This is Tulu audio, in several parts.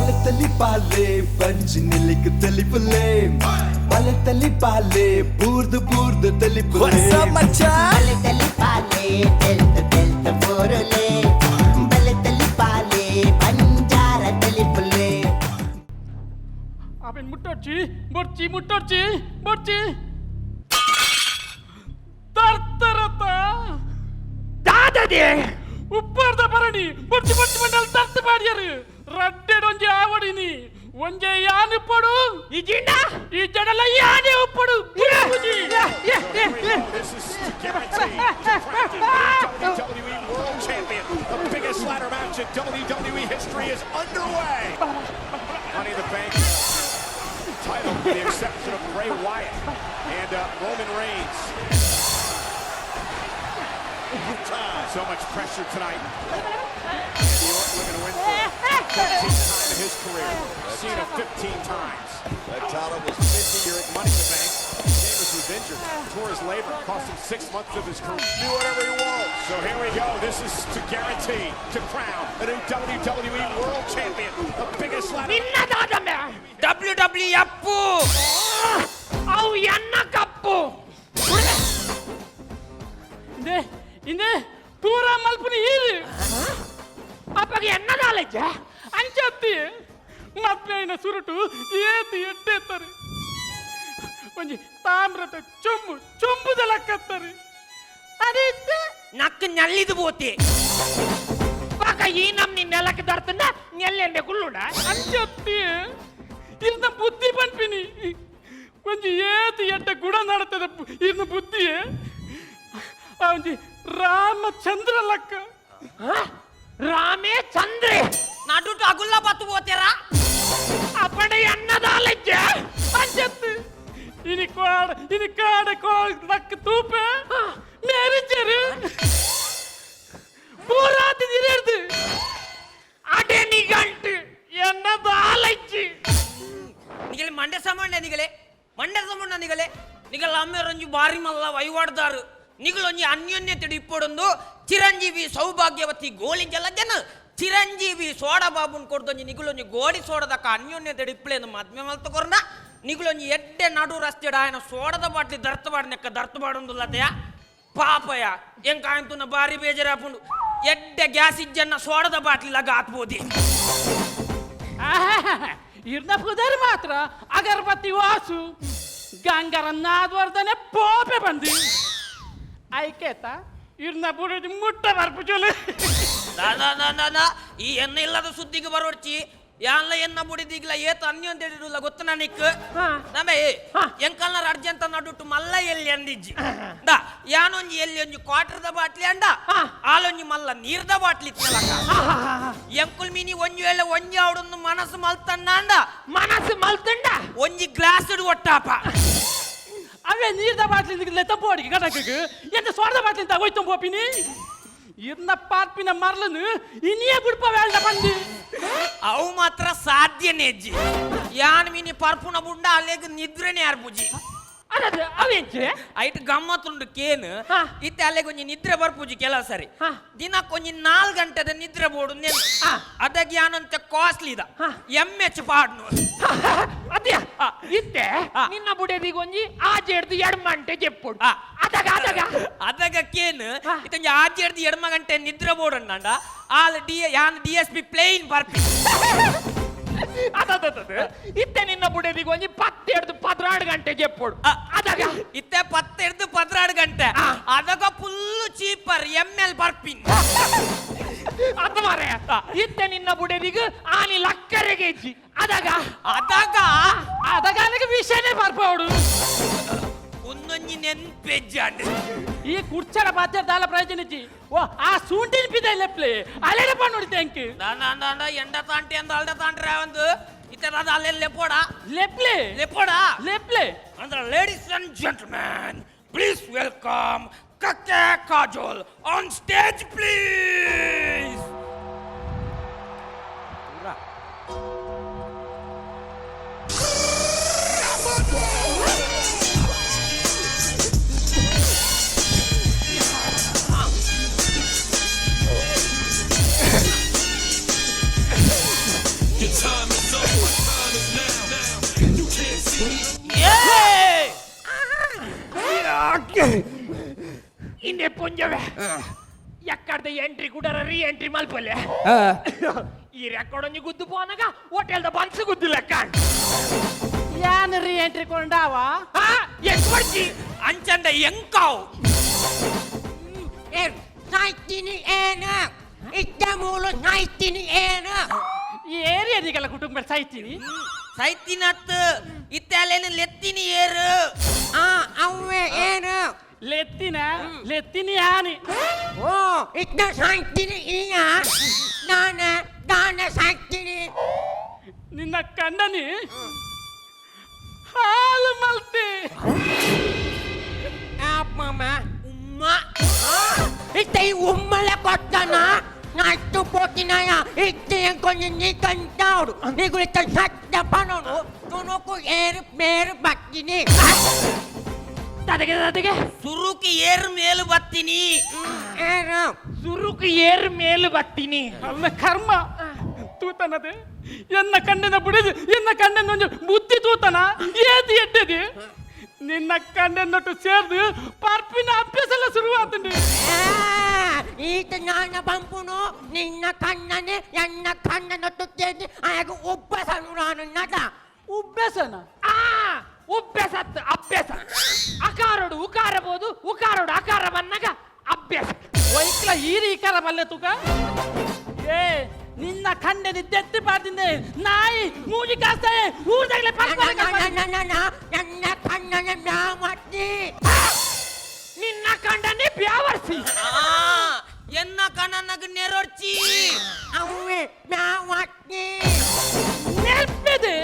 ಬಲತಲಿ ಪಾಲೆ ಬಂಜಿ ನಿಲಿಕ್ ತಲಿಪುಲೆ ಬಲತಲಿ ಪಾಲೆ ಬೂರ್ದು ಬೂರ್ದು ತಲಿಪುಲೆ. ಬಲತಲಿ ಪಾಲೆ ತೆಲ್ತ ತೆಲ್ತ ಪೋರುಲೆ ಬಲತಲಿ ಪಾಲೆ ಬಂಜಾರ ತಲಿಪುಲೆ. ಅವೆನ್ ಮುಟ್ಟೊಡ್ಚಿ ಬೊಡ್ಚಿ ಮುಟ್ಟೊಡ್ಚಿ ಬೊಡ್ಚಿ ತರ್ತರತ ದಾದದೆ ಉಪ್ಪಾರ್ದ ಬರಣಿ ಬೊಡ್ಚಿ ಬೊಡ್ಚಿ ಮಂಡಲ ತರ್ತ ಪಾಡಿಯರು ರಡ್ಡೆಡೊಂಜಿ ಆವಡಿನಿ ಒಂಜೆ ಯಾನ್ ಉಪ್ಪಡು ಇಜಿಂಡ ಈ ಜಡಲ ಯಾನೇ ಉಪ್ಪಡು ಬುಜಿ. This is to guarantee to crown the WWE World Champion. The biggest ladder match in WWE history is underway. Money in the Bank title, with the exception of Bray Wyatt and Roman Reigns. So much pressure tonight. Randy Orton looking to win for the 13th time in his career. Cena 15 times. That title was 50 Here at Money in the Bank, Sheamus was injured, tore his labrum, cost him 6 months of his career. Do whatever he wants. So here we go. This is to guarantee to crown a new WWE World Champion, the biggest ladder. ನಿನ್ನ ದಾದಮೆ. W W F. ಅವು ಎನ್ನ ಕಪ್ಪು. ಇಂದೆ ಇಂದೆ ಪೂರ ಮಲ್ಪುನಿ ಈರು. ಅಪ್ಪಗೆ ಎನ್ನ ನಾಲೆಜ್. ಅಂಚತ್ತಿ ಮದ್ಮೆಯಿನ ಸುರುಟು ಏತು ಎಡ್ಡೆತ್ತಾರೆ ಒಂಜಿ ತಾಮ್ರದ ಚೊಂಬು ಚೊಂಬುದ ಲಕ್ಕತ್ತಾರೆ ಅದೇ. ನಕ್ ನಲ್ಲಿದು ಬೋತೆ. ಪಾಕ ಈ ನಮ್ ನಿನ್ನ ನೆಲಕ್ಕೆ ದರ್ತಂದ ನೆಲ್ಲೆಂಡೆ ಕುಳ್ಳುಡ. ಅಂಚತ್ತಿ ಇರ್ನ ಬುದ್ಧಿ ಪನ್ಪಿನಿ ಒಂಜಿ ಏತು ಎಡ್ಡೆ ಗುಣ ನಡತದ ಇರ್ನ ಬುದ್ಧಿ ಆ ಒಂಜಿ ರಾಮಚಂದ್ರ ಲಕ್ಕ. ರಾಮೇ ಚಂದ್ರೆ. ನಡುಟು ಅಗುಲ್ಲ ಬತ್ತು ಬೋತೇರಾ. ಅಪ್ಪಣ ಎನ್ನ ನಾಲೆಜ್. ಅಂಚತ್ತಿ ಇನಿ ಕೋಡ ಇನಿ ಕಾಡ ಕೋಡ ಲಕ್ಕ ತೂಪೆ ಮೇರಿಚರು ಪೂರಾತಿ ನೀರೇರ್ದು. ಅಡೆ ನಿಗಂಟು ಎನ್ನ ನಾಲೆಜ್. ನಿಗಲೆ ಮಂಡೆ ಸಾಮಾನ್ಯ ನಿಗಲೆ ಮಂಡೆ ಸಾಮಾನ್ಯ ನಿಗಲೆ ನಿಗಲ ಅಮ್ಮೆರೊಂಜಿ ಬಾರಿ ಮಲ್ಲ ವೈವಾಡ್ದಾರು ನಿಗಲೊಂಜಿ ಅನ್ಯೋನ್ಯತೆ ಇಪ್ಪೊಡೊಂದು ಚಿರಂಜೀವಿ ಸೌಭಾಗ್ಯವತಿ ಗೋಳಿಂಜಲ ಜನ ಚಿರಂಜೀವಿ ಸೋಡ ಬಾಬುನ್ ಕೊಡ್ದೊಂಜಿ ನಿಗುಲೊಂಜಿ ಗೋಡಿ ಸೋಡದಕ್ಕ ಅನ್ಯೋನ್ಯತೆ ಇಪ್ಪಲೇನು ಮದ್ಮೆ ಮಲ್ತ ಕೊರ್ನ ನಿಗುಲೊಂಜಿ ಎಡ್ಡೆ ನಡು ರಸ್ತೆಡ್ ಆಯನ ಸೋಡದ ಬಾಟ್ಲಿ ದರ್ತ ಬಾಡ್ನೆಕ್ಕ ದರ್ತ ಬಾಡೊಂದುಲ್ಲತೆಯ ಪಾಪಯ ಎಂಕ ಆಯ್ತುನ ಬಾರಿ ಬೇಜಾರಾಪುಂಡು ಎಡ್ಡೆ ಗ್ಯಾಸ್ ಇಜ್ಜನ್ನ ಸೋಡದ ಬಾಟ್ಲಿ ಲಗ ಆತ್ಬೋದಿ. ಇರ್ನ ಪುದರ್ ಮಾತ್ರ ಅಗರಬತ್ತಿ ವಾಸು ಗಂಗರ ನಾದ್ವರ್ಧನೆ ಪೋಪೆ ಬಂದು ಐಕೇತ ಇರ್ನ ಬುಡಿದು ಮುಟ್ಟ ಬರ್ಪುಚೋಲು. ದಾ ದಾ ದಾ ದಾ ದಾ, ಈ ಎನ್ನ ಇಲ್ಲದ ಸುದ್ದಿಗೆ ಬರೋಡ್ಚಿ ಯಾನ್ಲ ಎನ್ನ ಬುಡಿದಿಗ್ಲ ಏತ ಅನ್ಯೊಂತ ಹೇಳಿಲ್ಲ ಗೊತ್ತ ನಿಕ್. ನಮೇ ಎಂಕಲ್ನ ಅರ್ಜೆಂತ ನಡುಟ್ಟು ಮಲ್ಲ ಎಲ್ಲಿ ಅಂದಿಜ್ಜಿ ದಾ ಯಾನೊಂಜಿ ಎಲ್ಲಿ ಒಂಜಿ ಕ್ವಾರ್ಟರ್ದ ಬಾಟ್ಲಿ ಅಂಡ ಆಲೊಂಜಿ ಮಲ್ಲ ನೀರ್ದ ಬಾಟ್ಲಿ ಇತ್ತಲಕ ಎಂಕುಲ್ ಮೀನಿ ಒಂಜಿ ವೇಳೆ ಒಂಜಿ ಅವಡೊಂದು ಮನಸ್ಸು ಮಲ್ತನ್ನ ಅಂಡ. ಮನಸ್ಸು ಮಲ್ತಂಡ. ಒಂಜಿ ಗ್ಲಾಸ್ ಒಟ್ಟಾಪ. ಅವೇ ನೀರ್ದ ಬಾಟ್ಲಿ ಲೆತ್ತಂಪೋಡಿಗೆ ಗಡಕಕ್ಕೆ ಎಂತ ಸೋಡದ ಬಾಟ್ಲಿ ಅಂತ ಹೋಯ್ತು ಪೋಪಿನಿ ಇರ್ನ ಪಾರ್ಪಿನ ಮರ್ಲನು ಇನಿಯೇ ಬುಡ್ಪ ವೇಳ್ದ ಬಂದು. ಅವು ಮಾತ್ರ ಸಾಧ್ಯನೇ ಅಜ್ಜಿ ಯಾನ್ ಮೀನಿ ಪರ್ಪುನ ಬುಂಡ ಅಲ್ಲೇಗ ನಿದ್ರೆನೇ ಅರ್ಪುಜಿ. ಅದ ಅವೆಂಚೆ? ಐಟ್ ಗಮ್ಮತ್ತುಂಡು ಕೇನ್. ಇತ್ತೆ ಅಲ್ಲೇಗ ಒಂಜಿ ನಿದ್ರೆ ಬರ್ಪುಜಿ ಕೆಲವು ಸರಿ. ದಿನಕ್ಕೊಂಜಿ 4 ಗಂಟೆದ ನಿದ್ರೆ ಬೋಡು ನೆನ್. ಅದಕ್ಕೆ ಯಾನಂತ ಕಾಸ್ಟ್ಲಿ ಇದ ಎಂ ಎಚ್ ಪಾಡ್ನು. ಅದ್ಯಾ ಇತ್ತೆ ನಿನ್ನ ಬುಡದಿಗೆ ಒಂಜಿ ಆಜೆ ಹಿಡ್ದು ಎಡ್ಮಂಟೆ ಜೆಪ್ಪುಡು. ಅದಗ ಅದಗ? ಅದಗ ಕೇನ್. ಇತ್ತೊಂಜಿ ಆಜೆ ಹಿಡ್ದು ಎಡ್ಮ ಗಂಟೆ ನಿದ್ರೆ ಬೋಡಂಡ ಆಲ್ ಡಿ ಯಾನ್ ಡಿ ಎಸ್ ಪಿ ಪ್ಲೇನ್ ಬರ್ಪಿ. ಅದದದ ಇತ್ತೆ ನಿನ್ನ ಬುಡದಿಗೆ ಒಂಜಿ 10 ಹಿಡ್ದು 12 ಗಂಟೆ ಜೆಪ್ಪುಡು. ಅದಗ? ಇತ್ತೆ 10 ಹಿಡ್ದು 12 ಗಂಟೆ ಅದಗ ಫುಲ್ ಚೀಪರ್ ಎಂ ಎಲ್ ಬರ್ಪಿನ್. ಅದು ಮಾರೆ ಇತ್ತೆ ನಿನ್ನ ಬುಡದಿಗೆ ಆನಿ ಲಕ್ಕರೆಗೆ ಇಜ್ಜಿ. ಅದಗ? ಅದಗ? ಅದಗಾನಕ್ಕೆ ವಿಷಯನೇ ಬರ್ಪೋಡು. ಒಂದೊಂಜಿ ನೆನ್ಪೆಜ್ಜಾಂಡ್. ಈ ಕುರ್ಚಡ ಪಾತ್ರ ದಾಲ ಪ್ರಯೋಜನ ಇಜ್ಜಿ ಓ ಆ ಸೂಂಟಿನ ಪಿದ ಲೆಪ್ಲೆ ಅಲೆಡ ಪಣ್ಣುಡಿ thank. ದಾಂಡ ಎಂಡ ತಾಂಟಿ ಅಂದ ಅಲ್ಡ ತಾಂಟ್ರೆ ಒಂದು ಇತ್ತೆ ಅದ ಅಲ್ಲೆಲ್ಲ ಲೆಪೋಡ. ಲೆಪ್ಲೆ. ಲೆಪೋಡ. ಲೆಪ್ಲೆ. ಅಂದ್ರೆ ladies and gentlemen, please welcome Kakke Kajol on stage, please. Your time ಇಂದೆ ಪುಂಜವೆ ಎಕ್ಕಡ್ದ ಎಂಟ್ರಿ ಕೂಡ ರೀ ಎಂಟ್ರಿ ಮಲ್ಪಲೆ. ಈ ರೆಕಾರ್ಡ್ ಒಂಜಿ ಗುದ್ದು ಪೋನಗ ಹೋಟೆಲ್ದ ಬನ್ಸ್ ಗುದ್ದು ಲೆಕ್ಕ. ಯಾನ್ ರೀ ಎಂಟ್ರಿ ಕೊಂಡಾವ? ಎಂಕೊಡ್ಚಿ ಅಂಚಂಡ ಎಂಕಾವ್. ಸಾಯ್ತೀನಿ ಏನ ಇದ್ದ ಮೂಲು, ಸಾಯ್ತೀನಿ ಏನ. ಏರಿಯದಿಗೆಲ್ಲ ಕುಟುಂಬ ಸಾಯ್ತೀನಿ. ಸೈತಿನತ್ ಇತ್ತಾಲೇನು ಲೆತ್ತಿನಿ ಏರು. ಆ ಅವೇ ಏನು? ಲೆತ್ತಿನ ಲೆತ್ತಿನಿ ಯಾನಿ. ಓ ಇದ್ದ ಸಾಯ್ತೀನಿ ಈಗ ನಾನ ದಾನ ಸಾಯ್ತೀನಿ. ನಿನ್ನ ಕಂಡನಿ ಹಾಲು ಮಲ್ತಿ. ಅಮ್ಮಮ್ಮ. ಉಮ್ಮ. ಇತ್ತ ಈ ಉಮ್ಮಲ ಕೊಟ್ಟನ ನಾಟು ಪೋತಿನಾಯ ಇತ್ತೆ ಎಂಕೊಂಜಿ ನೀ ಕಂಟಾವ್ರು ನೀಗುಳಿತ ಸತ್ತ ಪನೋನು ತುನುಕು ಏರು ಮೇರು ಬಕ್ಕಿನಿ. ತದಗೆ ತದಗೆ. ಸುರುಕಿ ಏರು ಮೇಲು ಬತ್ತೀನಿ. ಏರು. ಸುರುಕು ಏರು ಮೇಲು ಬತ್ತೀನಿ. ಅಲ್ಲ ಕರ್ಮ ತೂತನದೆ ಎನ್ನ ಕಣ್ಣಿನ ಬುಡಿದು ಎನ್ನ ಕಣ್ಣಿನ ಒಂಜಿ ಬುದ್ಧಿ ತೂತನ ಏತಿ ಎಟ್ಟದಿ ನಿನ್ನ ಕಣ್ಣನ್ನೊಟ್ಟು ಸೇರ್ದು ಪರ್ಪಿನ ಅಭ್ಯಾಸ ಎಲ್ಲ ಶುರುವಾತುಂಡು. ಈತ ನಾನ ಬಂಪುನು ನಿನ್ನ ಕಣ್ಣನೆ ಎನ್ನ ಕಣ್ಣನೊಟ್ಟು ಸೇರಿ ಆಗ ಉಬ್ಬಸನು ನಾನು ನಟ. ಉಬ್ಬೆಸನ? ಆ ಉಬ್ಬೆಸತ್ ಅಭ್ಯಾಸ. ಅಕಾರೋಡು ಉಕಾರ ಬೋದು ಉಕಾರೋಡು ಅಕಾರ ಬನ್ನಗ ಅಭ್ಯಾಸ. ವೈಕ್ಲ ಈರಿ ಇಕಾರ ಬಲ್ಲೆ ತೂಕ. ಏ ನಿನ್ನ ಕಂಡನಿ ದೆತ್ತಿ ಪಾಡ್ದಿಂದೆ ನಾಯಿ ಮೂಜಿ ಕಾಸ್ತಾಯೆ ಊರ್ದಾಗ್ಲೆ. ನನ್ನ ಕಣ್ಣನ ಮ್ಯಾಮಟ್ಟಿ. ನಿನ್ನ ಕಂಡನೆ ಬ್ಯಾವರ್ಸಿ. ಆ ಎನ್ನ ಕಣ್ಣನಗ ನೆರೊರ್ಚಿ. ಅವೇ ಮ್ಯಾಮಟ್ಟಿ. ನೆಲ್ಪೆದೆ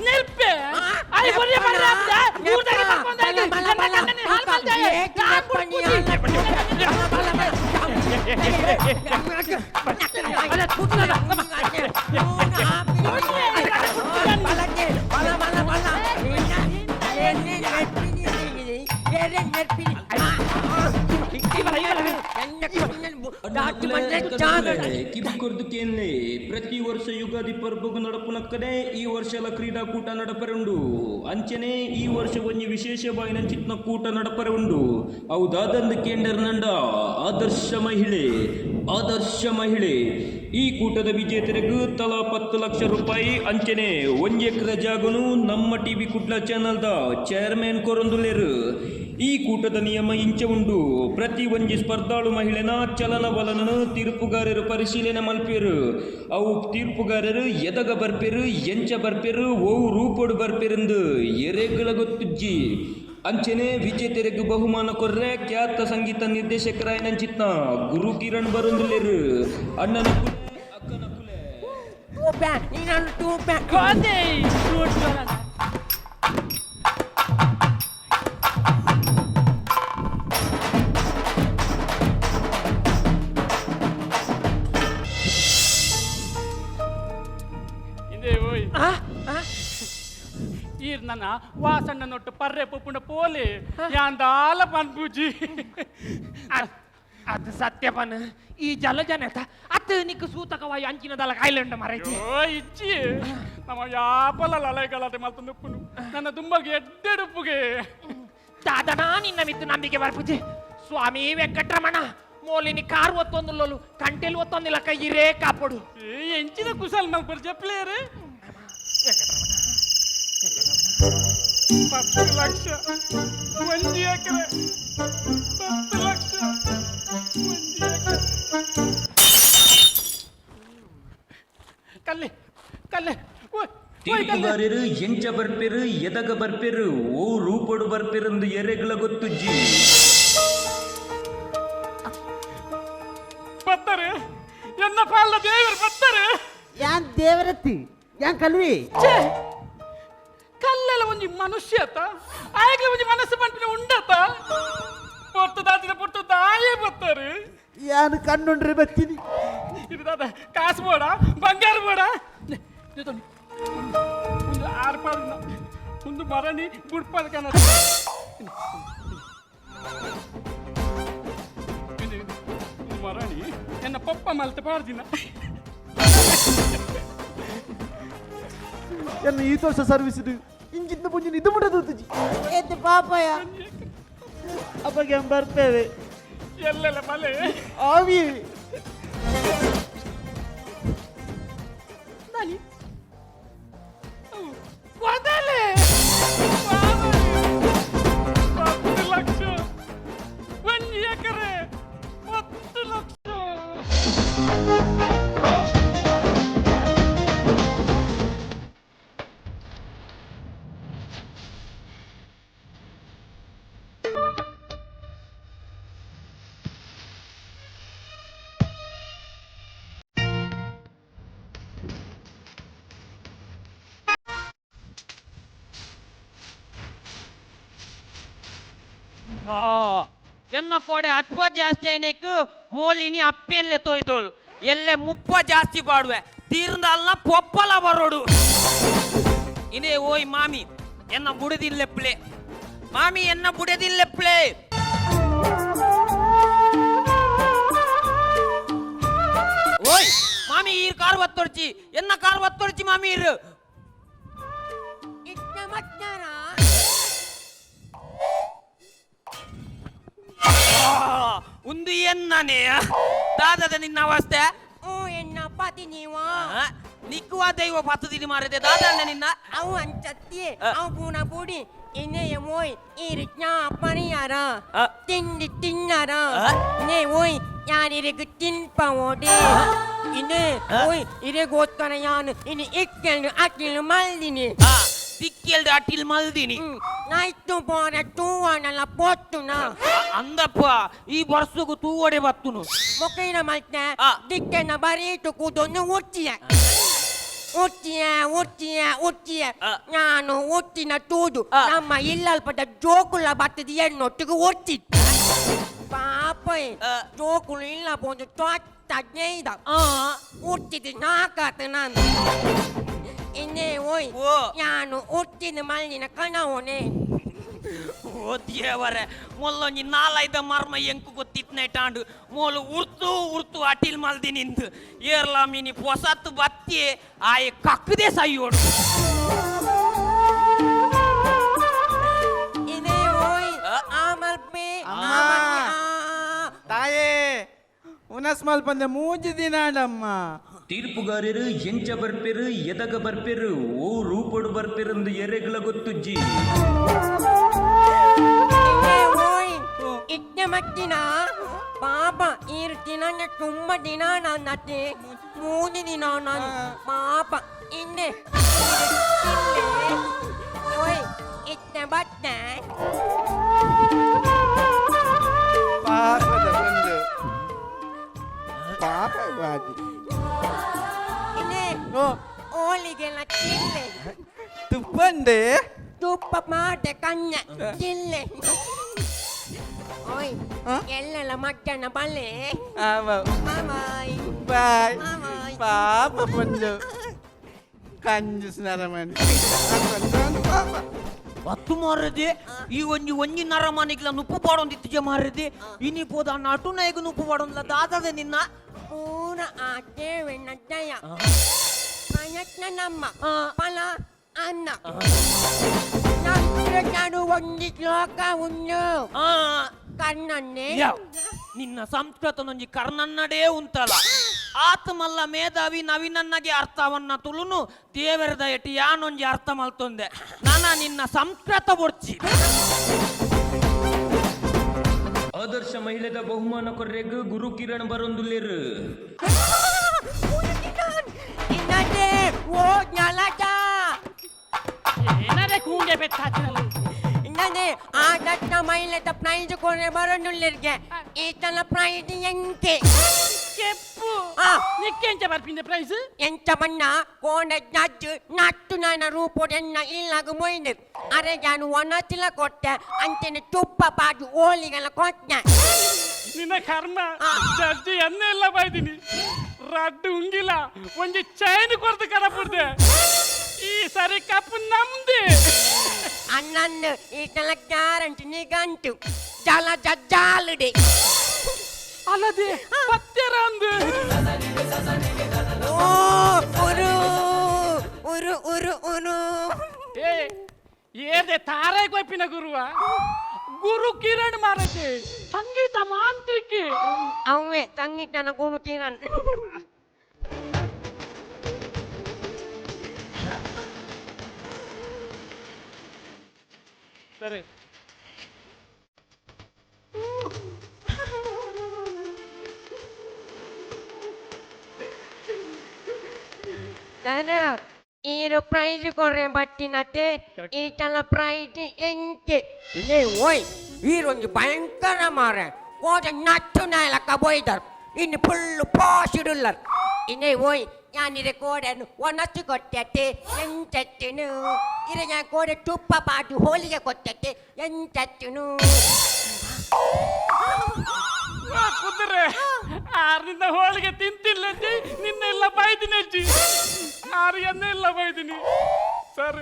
ನೆಲ್ಪೆ I ಬರ್ರಿ ಬರ್ರಿ ಅಂತ ಊರ್ದಾಗ್ಲೆ ಪರ್ಕೊಂಡಾಗಿ ನನ್ನ ಕಂಡನಿ ಹಾಲು ಮಲ್ತೆ ನಾನ್ ಬುಡ್ಕುಜಿ. ಕಿಬಿಕೊರ್ದು ಕೇನ್ಲೆ ಪ್ರತಿ ವರ್ಷ ಯುಗಾದಿ ಪರ್ಬಗು ನಡಪುನಕ್ಕನೆ ಈ ವರ್ಷಲ ಕ್ರೀಡಾಕೂಟ ನಡಪರೆ ಉಂಡು. ಅಂಚನೆ ಈ ವರ್ಷ ಒಂಜಿ ವಿಶೇಷ ಬಾಯಿನಂಚಿತ್ನ ಕೂಟ ನಡಪರೆ ಉಂಡು. ಅವು ಕೇಂಡರ್ ನಂಡ ಆದರ್ಶ ಮಹಿಳೆ. ಆದರ್ಶ ಮಹಿಳೆ ಈ ಕೂಟದ ವಿಜೇತರಿಗೂ ತಲಾ 10 ಲಕ್ಷ ರೂಪಾಯಿ ಅಂಚನೆ 1 ಎಕರೆ ಜಾಗನು ನಮ್ಮ ಟಿವಿ ಕುಡ್ಲ ಚಾನಲ್ದ ಚೇರ್ಮನ್ ಕೊರೊಂದುಲ್ಲೆರು. ಈ ಕೂಟದ ನಿಯಮ ಇಂಚ ಉಂಡು. ಪ್ರತಿ ಒಂಜಿ ಸ್ಪರ್ಧಾಳು ಮಹಿಳೆನ ಚಲನವಲನನು ತೀರ್ಪುಗಾರರು ಪರಿಶೀಲನೆ ಮಲ್ಪೇರು. ಅವು ತೀರ್ಪುಗಾರರು ಎದಗ ಬರ್ಪೇರು, ಎಂಚ ಬರ್ಪೇರು, ಓವು ರೂಪೊಡು ಬರ್ಪೇರೆಂದು ಎರೆಗಳ ಗೊತ್ತುಜ್ಜಿ. ಅಂಚನೆ ವಿಜೇತರಿಗೆ ಬಹುಮಾನ ಕೊರ್ರೆ ಖ್ಯಾತ ಸಂಗೀತ ನಿರ್ದೇಶಕರಾಯನಂಚಿತ್ನ ಗುರು ಕಿರಣ್ ಬರೊಂದುಲ್ಲೆರು. ಅಣ್ಣನ ಕುಲೆ ಅಕ್ಕನ ಕುಲೆ. ಕೋದೆ ಸೂಟ್ ಬರಲ್ಲ. ಇಂದೇ ಓಯ್ ಈರ್ ನನ್ನ ವಾಸಣ್ಣ ನೊಟ್ಟು ಪರ್ರೆ ಪೊಪ್ಪುಂಡ ಪೋಲೆ ಯಾಂದಾಲ ಪನ್ಪುಜಿ. ಅದು ಸತ್ಯಪನ ಈ ಜಲಜನತ ಅತ್ತ ನಿಕ್ ಸೂತಕವಾಯಿ ಅಂಚಿನದಲ್ಲ ಕಾಯ್ಲಂಡ ಮರೈತಿ. ಓ ಇಜ್ಜಿ, ನಮ್ಮ ಯಾಪಲ ಲಲೈ ಗಲಾಟೆ ಮಲ್ತೊಂದುಪ್ಪುನು ನನ್ನ ದುಂಬಗೆ ಎಡ್ಡೆಡುಪ್ಪುಗೆ. ದಾದನಾ ನಿನ್ನ ಮಿತ್ತು ನಂಬಿಕೆ ಬರ್ಪುಜಿ ಸ್ವಾಮಿ ವೆಂಕಟರಮಣ. ಮೋಲಿನಿ ಕಾರ್ ಒತ್ತೊಂದುಲ್ಲೋಲು ಕಂಟೆಲ್ ಒತ್ತೊಂದಿಲ್ಲ ಕೈ ಇರೇ ಕಾಪಡು. ಏ ಎಂಚಿನ ಕುಶಲ್ ಮಲ್ಪರ್ ಜಪ್ಲೇರು. 10 ಲಕ್ಷ 1 ಎಕರೆ, 10 ಲಕ್ಷ 1 ಎಕರೆ. ಕಲ್ಲೆ ಕಲ್ಲೆ ಓಯ್ ಓಯ್ ಕಲ್ಲೆ. ತೀರ್ಪುಗಾರರು ಎಂಚ ಬರ್ಪೇರು, ಎದಗ ಬರ್ಪೇರು, ಓ ರೂಪೊಡು ಬರ್ಪೇರೆಂದು ಎರೆಗಳ ಗೊತ್ತುಜ್ಜಿ. ಬತ್ತಾರೆ ಎನ್ನ ಪಾಲ ದೇವರು ಬತ್ತಾರೆ. ಯಾನ್ ದೇವರತ್ತಿ ಯಾನ್ ಕಲ್ವಿ. ಛೇ, ಕಲ್ಲೆಲ್ಲ ಒಂಜಿ ಮನುಷ್ಯ ಅತ್ತ ಆಯ್ಗ್ಲ ಒಂಜಿ ಮನಸ್ಸು ಪಂಪಿನ ಉಂಡತ ಪೊರ್ತು ದಾತಿನ ಪೊರ್ತು ದಾಯೆ ಬತ್ತಾರೆ. ಯಾನ್ ಕಣ್ಣುಂಡ್ರೆ ಬತ್ತೀನಿ. ಇದು ದಾದ ಕಾಸು ಬೋಡ ಬಂಗಾರ ಬೋಡ ಒಂದು ಆರು ಪಾಡಿನ ಒಂದು ಮರಣಿ ಬುಡ್ಪದ ಕನ ಒಂದು ಮರಣಿ ಎನ್ನ ಪಪ್ಪ ಮಲ್ತೆ ಪಾಡ್ದಿನ. ಎನ್ನ ಈ ವರ್ಷ ಸರ್ವಿಸ್ ಇಂಜಿನ ಪುಂಜಿನ ಇದು ಮುಟ್ಟ ತೂತುಜಿ. ಏತ್ ಪಾಪಯ. ಅಪ್ಪಗೆ ಬರ್ತೇವೆ. ಎಲ್ಲೆಲ್ಲ ಮಲೆ. ಆವಿ. ನಾನಿ ಕೊದಲೆ 10 ಲಕ್ಷ, 1 ಎಕರೆ, 10 ಲಕ್ಷ. ಎನ್ನ ಕೋಡೆ ಅತ್ವ ಜಾಸ್ತಿ ಐನಕ್ ಮೋಲಿನಿ ಅಪ್ಪೆಲ್ಲೆ ತೋಯ್ತೋಳು. ಎಲ್ಲೆ ಮುಪ್ಪ ಜಾಸ್ತಿ ಪಾಡುವೆ, ತೀರ್ದ ಅಲ್ಲ ಪೊಪ್ಪಲ ಬರೋಡು. ಇನೇ ಓಯ್ ಮಾಮಿ, ಎನ್ನ ಬುಡದಿಲ್ಲೆಪ್ಲೆ ಮಾಮಿ, ಎನ್ನ ಬುಡದಿಲ್ಲೆಪ್ಲೆ. ಓಯ್ ಮಾಮಿ, ಈರ್ ಕಾರ್ ಬತ್ತೊರ್ಚಿ, ಎನ್ನ ಕಾರ್ ಬತ್ತೊರ್ಚಿ ಮಾಮಿ ಇರು. ಇಟ್ಟ ಮತ್ತಾರ. ಒಂದು ಎನ್ನನೇ ದಾದದ ನಿನ್ನ ಅವಸ್ಥೆ. ಓ ಎನ್ನ ಪತಿ ನೀವಾ. ನಿಕ್ಕುವ ದೈವ ಪತ್ತದಿನಿ ಮಾರಿದೆ ದಾದಣ್ಣ ನಿನ್ನ. ಅವು ಅಂಚತ್ತಿ ಅವು ಪೂನ ಪುಡಿ ಇನ್ನೆಯ ಮೋಯ್ ಈ ಪರಿಯಾರ ತಿಂಡಿ ತಿನ್ನಾರ ನೇ ಓಯ್ ಯಾರಿಗ ತಿನ್ಪವೋಡೆ ಇನ್ನೇ ಓಯ್ ಇರೆಗೋಸ್ಕರ ಯಾನು ಇನ್ನು ಇಕ್ಕೆಲ್ಲು ಅಕ್ಕಿಲು ಮಲ್ದಿನಿ. ದಿಕ್ಕೆಲ್ದು ಅಟಿಲ್ ಮಲ್ದಿನಿ. ನಾಯ್ತು ಪೋರ ತೂವನಲ್ಲ ಪೊತ್ತುನ. ಅಂದಪ್ಪ, ಈ ವರ್ಷಗು ತೂವಡೆ ಬತ್ತುನು. ಮೊಕೈನ ಮಲ್ತೆ ದಿಕ್ಕೆನ ಬರೀಟು ಕೂದೊಂದು ಉಚ್ಚಿಯ ಉಚ್ಚಿಯ ಉಚ್ಚಿಯ ಉಚ್ಚಿಯ. ನಾನು ಉಚ್ಚಿನ ತೂದು ನಮ್ಮ ಇಲ್ಲಲ್ಪದ ಜೋಕುಲ ಬತ್ತದ ಎನ್ನೊಟ್ಟಿಗೆ ಒಚ್ಚಿ ಪಾಪ ಜೋಕುಲು ಇಲ್ಲ ಪೋಂದು ತೊಟ್ಟ ನೇಯ್ದ ಉಚ್ಚಿದ ನಾಕಾತ ನಾನು. ಇನ್ನೇ ಓಯ್ ನಾನು ಉಚ್ಚಿನ ಮಲ್ಲಿನ ಕಣವನೇ. ಓ ದೇವರೇ, ಮೊಲ್ಲೊಂಜಿ ನಾಲೈದ ಮರ್ಮ ಎಂಕು ಗೊತ್ತಿತ್ನೈಟಾಂಡು. ಮೋಲು ಉರ್ತು ಉರ್ತು ಅಟಿಲ್ ಮಲ್ದಿ ನಿಂದು ಏರ್ಲಾ ಮೀನಿ ಪೊಸತ್ತು ಬತ್ತಿ ಆಯೆ ಕಕ್ಕದೆ ಸೈಯೋಡು. ಇದೇ ಓಯ್ ಆಮಲ್ಪೆ. ತಾಯೇ, ಉನಸ್ ಮಲ್ಪಂದೆ ಮೂಜಿ ದಿನ ಆಂಡಮ್ಮ. ತೀರ್ಪುಗಾರರು ಎಂಚ ಬರ್ಪೆರು, ಎದಗ ಬರ್ಪೆರು, ಓ ರೂಪಡು ಬರ್ಪೆರೆಂದು ಎರೆಗ್ಲ ಗೊತ್ತುಜ್ಜಿ. ಇಟ್ಟ ಮಟ್ಟಿನ ಪಾಪ ಈರು ದಿನ ತುಂಬ ದಿನ ನನ್ನತ್ತೆ 3 ದಿನ ನಾನು ಪಾಪ ಇನ್ನೆ ಓಯ್ ಇಟ್ಟ ಬತ್ತೆ. ಪಾಪದ ಬಂದು ಪಾಪ ಬಾಜಿ. ಇನ್ನೆ ಓಲಿಗೆಲ್ಲ ಚಿಲ್ಲೆ. ತುಪ್ಪಂಡೆ. ತುಪ್ಪ ಮಾಡೆ ಕಣ್ಣ ಚಿಲ್ಲೆ. ಓಯ್ ಎಲ್ಲೆಲ್ಲ ಮಧ್ಯಾಹ್ನ ಬಲ್ಲೆ. ಬಾಯ್. ಬಾಯ್. ಪಾಪ ಬಂದು ಕಂಜೂಸ್ ನರಮಣಿ ಪಾಪ. ಬತ್ತು ಮಾರದೆ, ಈ ಒಂಜಿ ಒಂಜಿ ನರಮನಿಗ್ಲ ನುಪ್ಪು ಪಾಡೊಂದಿತ್ತಿಜೆ ಮಾರದೆ. ಇನಿ ಪೋದ ನಟು ನಾಯಿಗ್ ನುಪ್ಪು ಪಾಡೊಂದ್ಲ ದಾದದೆ ನಿನ್ನ. ಪೂರ ಆ ದೇವೆಣ್ಣ ಜಯ ಪ್ರಯತ್ನ ನಮ್ಮ ಫಲ ಅನ್ನ ನಂತರ ಒಂದು ಶ್ಲೋಕ ಉಂಡು ಕರ್ಣನ್ನೇ. ನಿನ್ನ ಸಂಸ್ಕೃತನೊಂಜಿ ಕರ್ಣನ್ನಡೇ ಉಂಟಲ್ಲ. ಆತ್ಮಲ್ಲ ಮೇಧಾವಿ ನವಿನನ್ನಗೆ ಅರ್ಥವನ್ನ ತುಳುನು ದೇವರದ ಎಟಿ ಯಾನೊಂಜಿ ಅರ್ಥ ಮಲ್ತೊಂದೆ. ನಾನ ನಿನ್ನ ಸಂಸ್ಕೃತ ಬೊಡ್ಚಿ. ಆದರ್ಶ ಮಹಿಳೆದ ಬಹುಮಾನ ಕೊರ್ರೆಗ್ ಗುರು ಕಿರಣ್ ಬರೊಂದುಲ್ಲೆರ್. ಇನ್ನದೇ ಓ ಜ್ಞಾಲಟ. ಏನಾರೆ ಕೂಂಡೆ ಬೆತ್ತಾಚಿನಲ್ಲ. ಇನ್ನದೇ ಆದರ್ಶ ಮಹಿಳೆದ ಪ್ರೈಜ್ ಕೊನೆ ಬರೊಂದುಲ್ಲೆರ್ಗೆ ಈತನ ಪ್ರೈಜ್ ಎಂಕೆ. ಕೆಪ್ಪು ನಿಕ್ಕೆಂಚ ಬರ್ಪಿಂದೆ ಪ್ರೈಸ್? ಎಂಚ ಬಣ್ಣ ಕೋಣ ಜಡ್ಜ್ ನಟ್ಟು ನಾನ ರೂಪೊಡೆನ್ನ ಇಲ್ಲಾಗ ಮೊಯ್ದು ಅರೆ ಜಾನು ಒಣತಿಲ ಕೊಟ್ಟೆ ಅಂಚನೆ ತುಪ್ಪ ಪಾಡು ಓಲಿಗೆಲ್ಲ ಕೊಟ್ಟೆ. ನಿನ್ನ ಕರ್ಮ, ಜಡ್ಜಿ ಎನ್ನೆಲ್ಲ ಬೈದಿನಿ. ರಡ್ಡು ಉಂಗಿಲ್ಲ ಒಂಜಿ ಚೈನ್ ಕೊರ್ದು ಕಡಪುಡ್ದೆ. ಈ ಸರಿ ಕಪ್ಪು ನಮ್ದೆ. ಅಣ್ಣನ್ ಈತನ ಗ್ಯಾರಂಟಿ ನಿಗಂಟು ಜಲ ಜಜ್ಜಾಲುಡೆ. ಅಲ್ಲದೆ ಪತ್ತೆರ ಅಂದು. ಓ ಉರು ಉರು ಉರು ಉರು. ಏ ಏದೆ ತಾರೈ ಕೊಯ್ಪಿನ ಗುರುವ ಗುರು ಕಿರಣ್ ಮಾರೈತೆ, ಸಂಗೀತ ಮಾಂತ್ರಿಕೆ. ಅವೇ ಸಂಗೀತನ ಗುರು ಕಿರಣ್. ಸರಿ. ಸರ್, ಈರು ಪ್ರೈಸ್ ಕೊರ್ರೆ ಬತ್ತಿನತೆ, ಈ ತಲ ಪ್ರೈಸ್ ಎಂಕೆ ಲೇ? ಓಯ್, ಈರೊಂದು ಭಯಂಕರ ಮಾರೆ, ಹೋದ ನಟ್ಟು ನಾಯಲಕ್ಕ ಬೋಯ್ದರ್, ಇನ್ನು ಫುಲ್ಲು ಪಾಶ್ ಇಡುಲ್ಲರ್. ಇನ್ನೇ ಓಯ್, ಯಾನಿರೆ ಕೋಡೆನು ಒಣಸು ಕೊಟ್ಟತೆ ಎಂಚತ್ತುನು? ಇರೆ ഞാൻ ಕೋಡೆ ತುಪ್ಪ ಪಾಟು ಹೋಳಿಗೆ ಕೊಟ್ಟತೆ ಎಂಚತ್ತುನು? ಕುದುರೆ ಆರ್ನಿಂದ ಹೋಳಿಗೆ ತಿಂತಿಲ್ಲಜ್ಜಿ, ನಿನ್ನೆಲ್ಲ ಬೈದಿನಿ ಅಜ್ಜಿ, ಆರು ಎನ್ನೆಲ್ಲ ಬೈದಿನಿ. ಸರ್,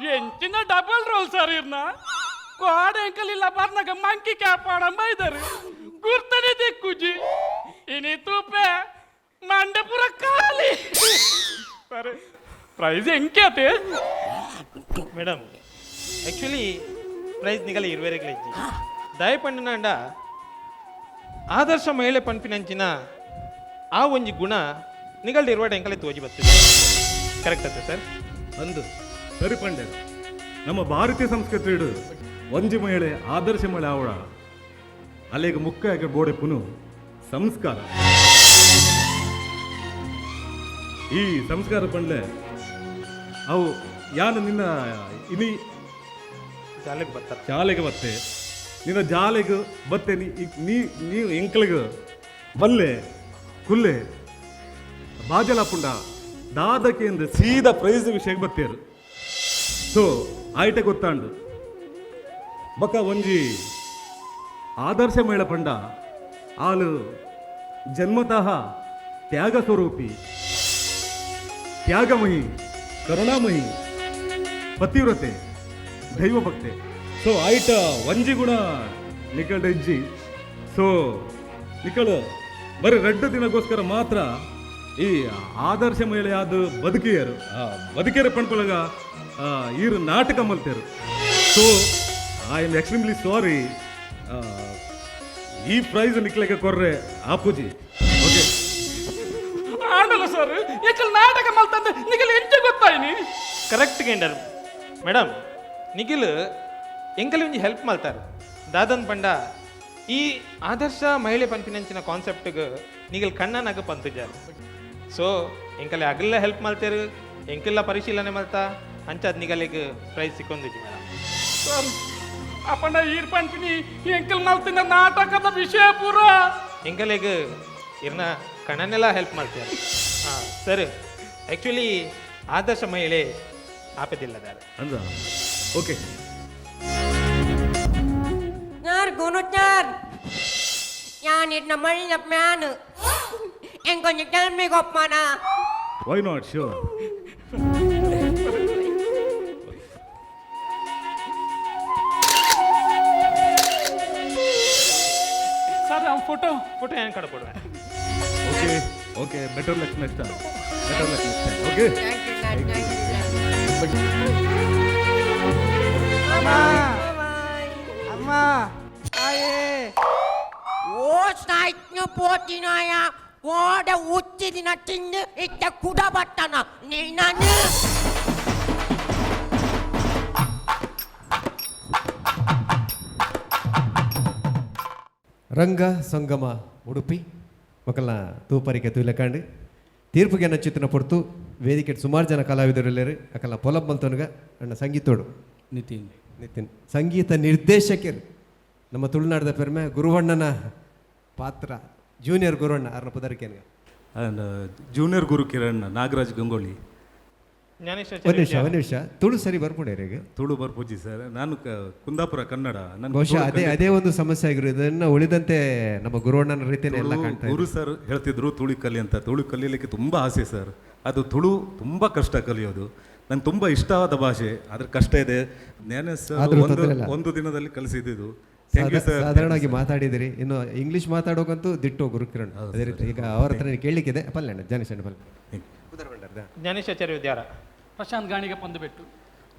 ಎಂಚಿನ ಡಬಲ್ ರೋಲ್ ಸರ್ ಇರ್ನ. ಕೋಡೆ ಅಂಕಲ್ ಇಲ್ಲ ಬರ್ನಾಗ ಮಂಕಿ ಕ್ಯಾಪ್ ಆಡಂಬ ಇದ್ದಾರೆ, ಗುರ್ತನೆ ದಿಕ್ಕುಜಿ. ಇನಿ ತೂಪೆ ಮಂಡೆ ಪೂರ ಖಾಲಿ. ಸರ್, ಪ್ರೈಸ್ ಎಂಕೆ ಆತೆ? ಮೇಡಮ್, ಆ್ಯಕ್ಚುಲಿ ಪ್ರೈಸ್ ನಿಗಲ ಇರುವೆರೆಗ್ಲ ಇಜ್ಜಿ. ದಯಪಂಡಿನಾಂಡ ಆದರ್ಶ ಮಹಿಳೆ ಪನ್ಪಿನಂಚಿನ ಆ ಒಂಜಿ ಗುಣ ನಿಗಲ್ದ ಇರುವಾಡ ಎಂಕಲೆ ತೋಜಿ ಬರ್ತದೆ. ಕರೆಕ್ಟ್ ಅತ್ತ ಸರ್? ಅಂದು ಸರಿ ಪಂಡೆ. ನಮ್ಮ ಭಾರತೀಯ ಸಂಸ್ಕೃತಿ ಒಂಜಿ ಮಹಿಳೆ ಆದರ್ಶ ಮಹಿಳೆ ಆವಳ ಅಲ್ಲಿಗೆ ಮುಖ್ಯ ಬೋಡೆಪುನು ಸಂಸ್ಕಾರ. ಈ ಸಂಸ್ಕಾರ ಪಂಡ್ಲೆ ಅವು ಯಾನು ನಿನ್ನ ಇನಿ ಜಾಲೆಗೆ ಬರ್ತಾರೆ. ಜಾಲೆಗೆ ಬತ್ತೆ, ನಿನ್ನ ಜಾಲೆಗೆ ಬತ್ತೆ. ನೀ ನೀ ನೀವು ಎಂಕಲಿಗೆ ಬಲ್ಲೆ ಕುಲ್ಲೆ ಬಾಜಲ ಪುಂಡ ದಾದಕ್ಕೆ ಎಂದು ಸೀದಾ ಪ್ರೈಸ್ ವಿಷಯಕ್ಕೆ ಬತ್ತೇರು. ಸೊ ಆಯ್ಟೆ ಗೊತ್ತಾಂಡು. ಬಕ ಒಂಜಿ ಆದರ್ಶ ಮಹಿಳೆ ಪಂಡ ಆಲು ಜನ್ಮತಃ ತ್ಯಾಗ ಸ್ವರೂಪಿ, ತ್ಯಾಗಮಯಿ, ಕರುಣಾಮಯಿ, ಪತಿವ್ರತೆ, ದೈವಭಕ್ತೆ. ಸೊ ಆಯ್ಟ ಒಂಜಿ ಗುಣ ನಿಕಲ್ಡ ಇಜ್ಜಿ. ಸೊ ನಿಕಳು ಬರೀ ರಡ್ಡು ದಿನಕ್ಕೋಸ್ಕರ ಮಾತ್ರ ಈ ಆದರ್ಶ ಮಹಿಳೆ ಆದ ಬದುಕಿಯರು ಬದುಕಿಯರು ಪಣ್ಕೊಳಗ ಈರು ನಾಟಕ ಮಲ್ತೇರು. So I am extremely sorry, ಈ ಪ್ರೈಸ್ ನಿಕ್ಲೆಗೆ ಕೊರ್ರೆ ಆಪುಜಿ. ಓಕೆ. ಆಂಡಲ್ಲ ಸರ್, ಎಂಕಲ್ ನಾಟಕ ಮಲ್ತಂದೆ ನಿಗಲ್ ಎಂಚ ಗೊತ್ತಾಯ್ನಿ? ಕರೆಕ್ಟ್ ಗೆಂಡರ್ ಮೇಡಮ್. ನಿಖಿಲ್ ಎಂಕಲ್ ಒಂಜಿ ಹೆಲ್ಪ್ ಮಲ್ತಾರೆ. ದಾದನ್ ಪಂಡ ಈ ಆದರ್ಶ ಮಹಿಳೆ ಪನ್ಪಿನಂಚಿನ ಕಾನ್ಸೆಪ್ಟ್ಗ್ ನಿಗಲ್ ಕಣ್ಣನಾಗ ಪಂತುಜಾರ್. ಸೊ ಎಂಕಲೆ ಅಗಲ್ಲ ಹೆಲ್ಪ್ ಮಲ್ತೇರು, ಎಂಕೆಲ್ಲ ಪರಿಶೀಲನೆ ಮಲ್ತಾ ಅಂಚಾದ್ ನಿಗಲಿಗೆ ಪ್ರೈಸ್ ಸಿಕ್ಕೊಂದಿಜ್ಜಿ ಮೇಡಮ್. ಸರ್, ಅಪ್ಪಂಡ ಈರ್ ಪನ್ಪಿನಿ ಎಂಕಲ್ ಮಲ್ತಿನ ನಾಟಕದ ವಿಷಯ ಪೂರ ಎಂಕಲೆಗ್ ಇರ್ನ ಕಣ್ಣನೆಲ್ಲ ಹೆಲ್ಪ್ ಮಾಡ್ತಾರೆ. ಹಾಂ ಸರ್, ಆ್ಯಕ್ಚುಲಿ ಆದರ್ಶ ಮಹಿಳೆ ಆಪದಿಲ್ಲದಾರೆ. ಅಂದ ಓಕೆ. ಸರ್, ಗುರು ಸರ್, ಯಾನಿಡ್ನ ಮಳ್ಳ ಮ್ಯಾನ್, ಎಂಕೊಂಜಿ ಟೆಲ್ಮಿ ಗೊಪ್ಪನ. Why not, sure. Sir, ಅವ್ನ ಫೋಟೋ. ಫೋಟೋ ಏನು ಕಡೆ ಕೊಡುವೆ. Okay okay, better luck next time, better luck next time, okay? Thank you sir, thank you sir. ಅಮ್ಮ. ಅಮ್ಮ, ಆಯೇ. ಓ ಸಾಯ್ತು ಪೋತಿನಾಯ, ಓಡ ಉಚ್ಚಿದಿನ ತಿಂದು ಇಟ್ಟ ಕುಡ ಬಟ್ಟನ ನೀನು. ರಂಗ ಸಂಗಮ ಉಡುಪಿ ಮೊಕಲ್ನ ತೂಪರಿಕೆ ತೂಲಕಾಂಡ್ ತೀರ್ಪುಗೆ ನಚ್ಚಿತ್ತಿನ ಪೊರ್ತು. ವೇದಿಕೆ ಸುಮಾರು ಜನ ಕಲಾವಿದರುಲ್ಲೇರು. ಅಕಲ್ನ ಪೊಲಬ್ ಮಲ್ತೊನುಗ ಅಣ್ಣ ಸಂಗೀತೋಡು ನಿತಿನ್. ನಿತಿನ್, ಸಂಗೀತ ನಿರ್ದೇಶಕರು. ನಮ್ಮ ತುಳುನಾಡದ ಪೆರ್ಮೆ ಗುರುವಣ್ಣನ ಪಾತ್ರ, ಜೂನಿಯರ್ ಗುರುವಣ್ಣ ಅರ್ನ ಪುದರಿಕೆನ್ಗ. ಆ್ಯಂಡ್ ಜೂನಿಯರ್ ಗುರು ಕಿರಣ್ ನಾಗರಾಜ್ ಗಂಗೊಳ್ಳಿ. ಜ್ಞಾನೇಶ್ವರ. ಒಂದು ನಿಮಿಷ, ಒಂದು ನಿಮಿಷ. ತುಳು ಸರಿ ಬರ್ಪುಂಡು ಈಗ? ತುಳು ಬರ್ಪುಜಿ ಸರ್. ನಾನು ಕುಂದಾಪುರ ಕನ್ನಡ. ನನ್ಗೆ ಬಹುಶಃ ತುಳು ಅದೇ ಖಂಡಿತ- ಅದೇ ಒಂದು ಸಮಸ್ಯೆ ಆಗಿರೋದು. ಇದನ್ನ ಉಳಿದಂತೆ ನಮ್ಮ ಗುರುವಣ್ಣನ ರೀತಿಯೇ ಎಲ್ಲ ತುಳು ಕಾಣ್ತಾ ಇದೆ. ಗುರು ಸರ್ ಹೇಳ್ತಿದ್ರು ತುಳು ಕಲಿ ಅಂತ. ತುಳು ಕಲೀಲಿಕ್ಕೆ ತುಂಬ ಆಸೆ ಸರ್. ಅದು ತುಳು ತುಂಬ ಕಷ್ಟ ಕಲಿಯೋದು. ನಂಗೆ ತುಂಬ ಇಷ್ಟವಾದ ಭಾಷೆ, ಆದರೆ ಕಷ್ಟ ಇದೆ. ಜ್ಞಾನೇಶ್ ಸರ್ ಆದ್ರೂ ಒಂದು ತೊಂದ್ರೆ ಇಲ್ಲ. ಒಂದು ದಿನದಲ್ಲಿ ಕಲಿಸಿದ್ದು. Thank you sir. ಸಾಧಾರಣವಾಗಿ ಮಾತಾಡಿದಿರಿ. ಇನ್ನು ಇಂಗ್ಲಿಷ್ ಮಾತಾಡೋಕಂತೂ ದಿಟ್ಟು ಗುರುಕಿರಣ್. ಅದೇ ರೀತಿ ಈಗ ಅವರ ಹತ್ರ ಕೇಳಲಿಕ್ಕಿದೆ. ಪಲ್ಲೆ ಜ್ಞಾನೇಶ್ ಅಣ್ಣ ಪಲ್ಲೆ. ಜ್ಞಾನೇಶ್ ಆಚಾರ್ಯ ವಿದ್ಯಾರ. ಪ್ರಶಾಂತ್ ಗಾಣಿಗ ಪಂದುಬೆಟ್ಟು.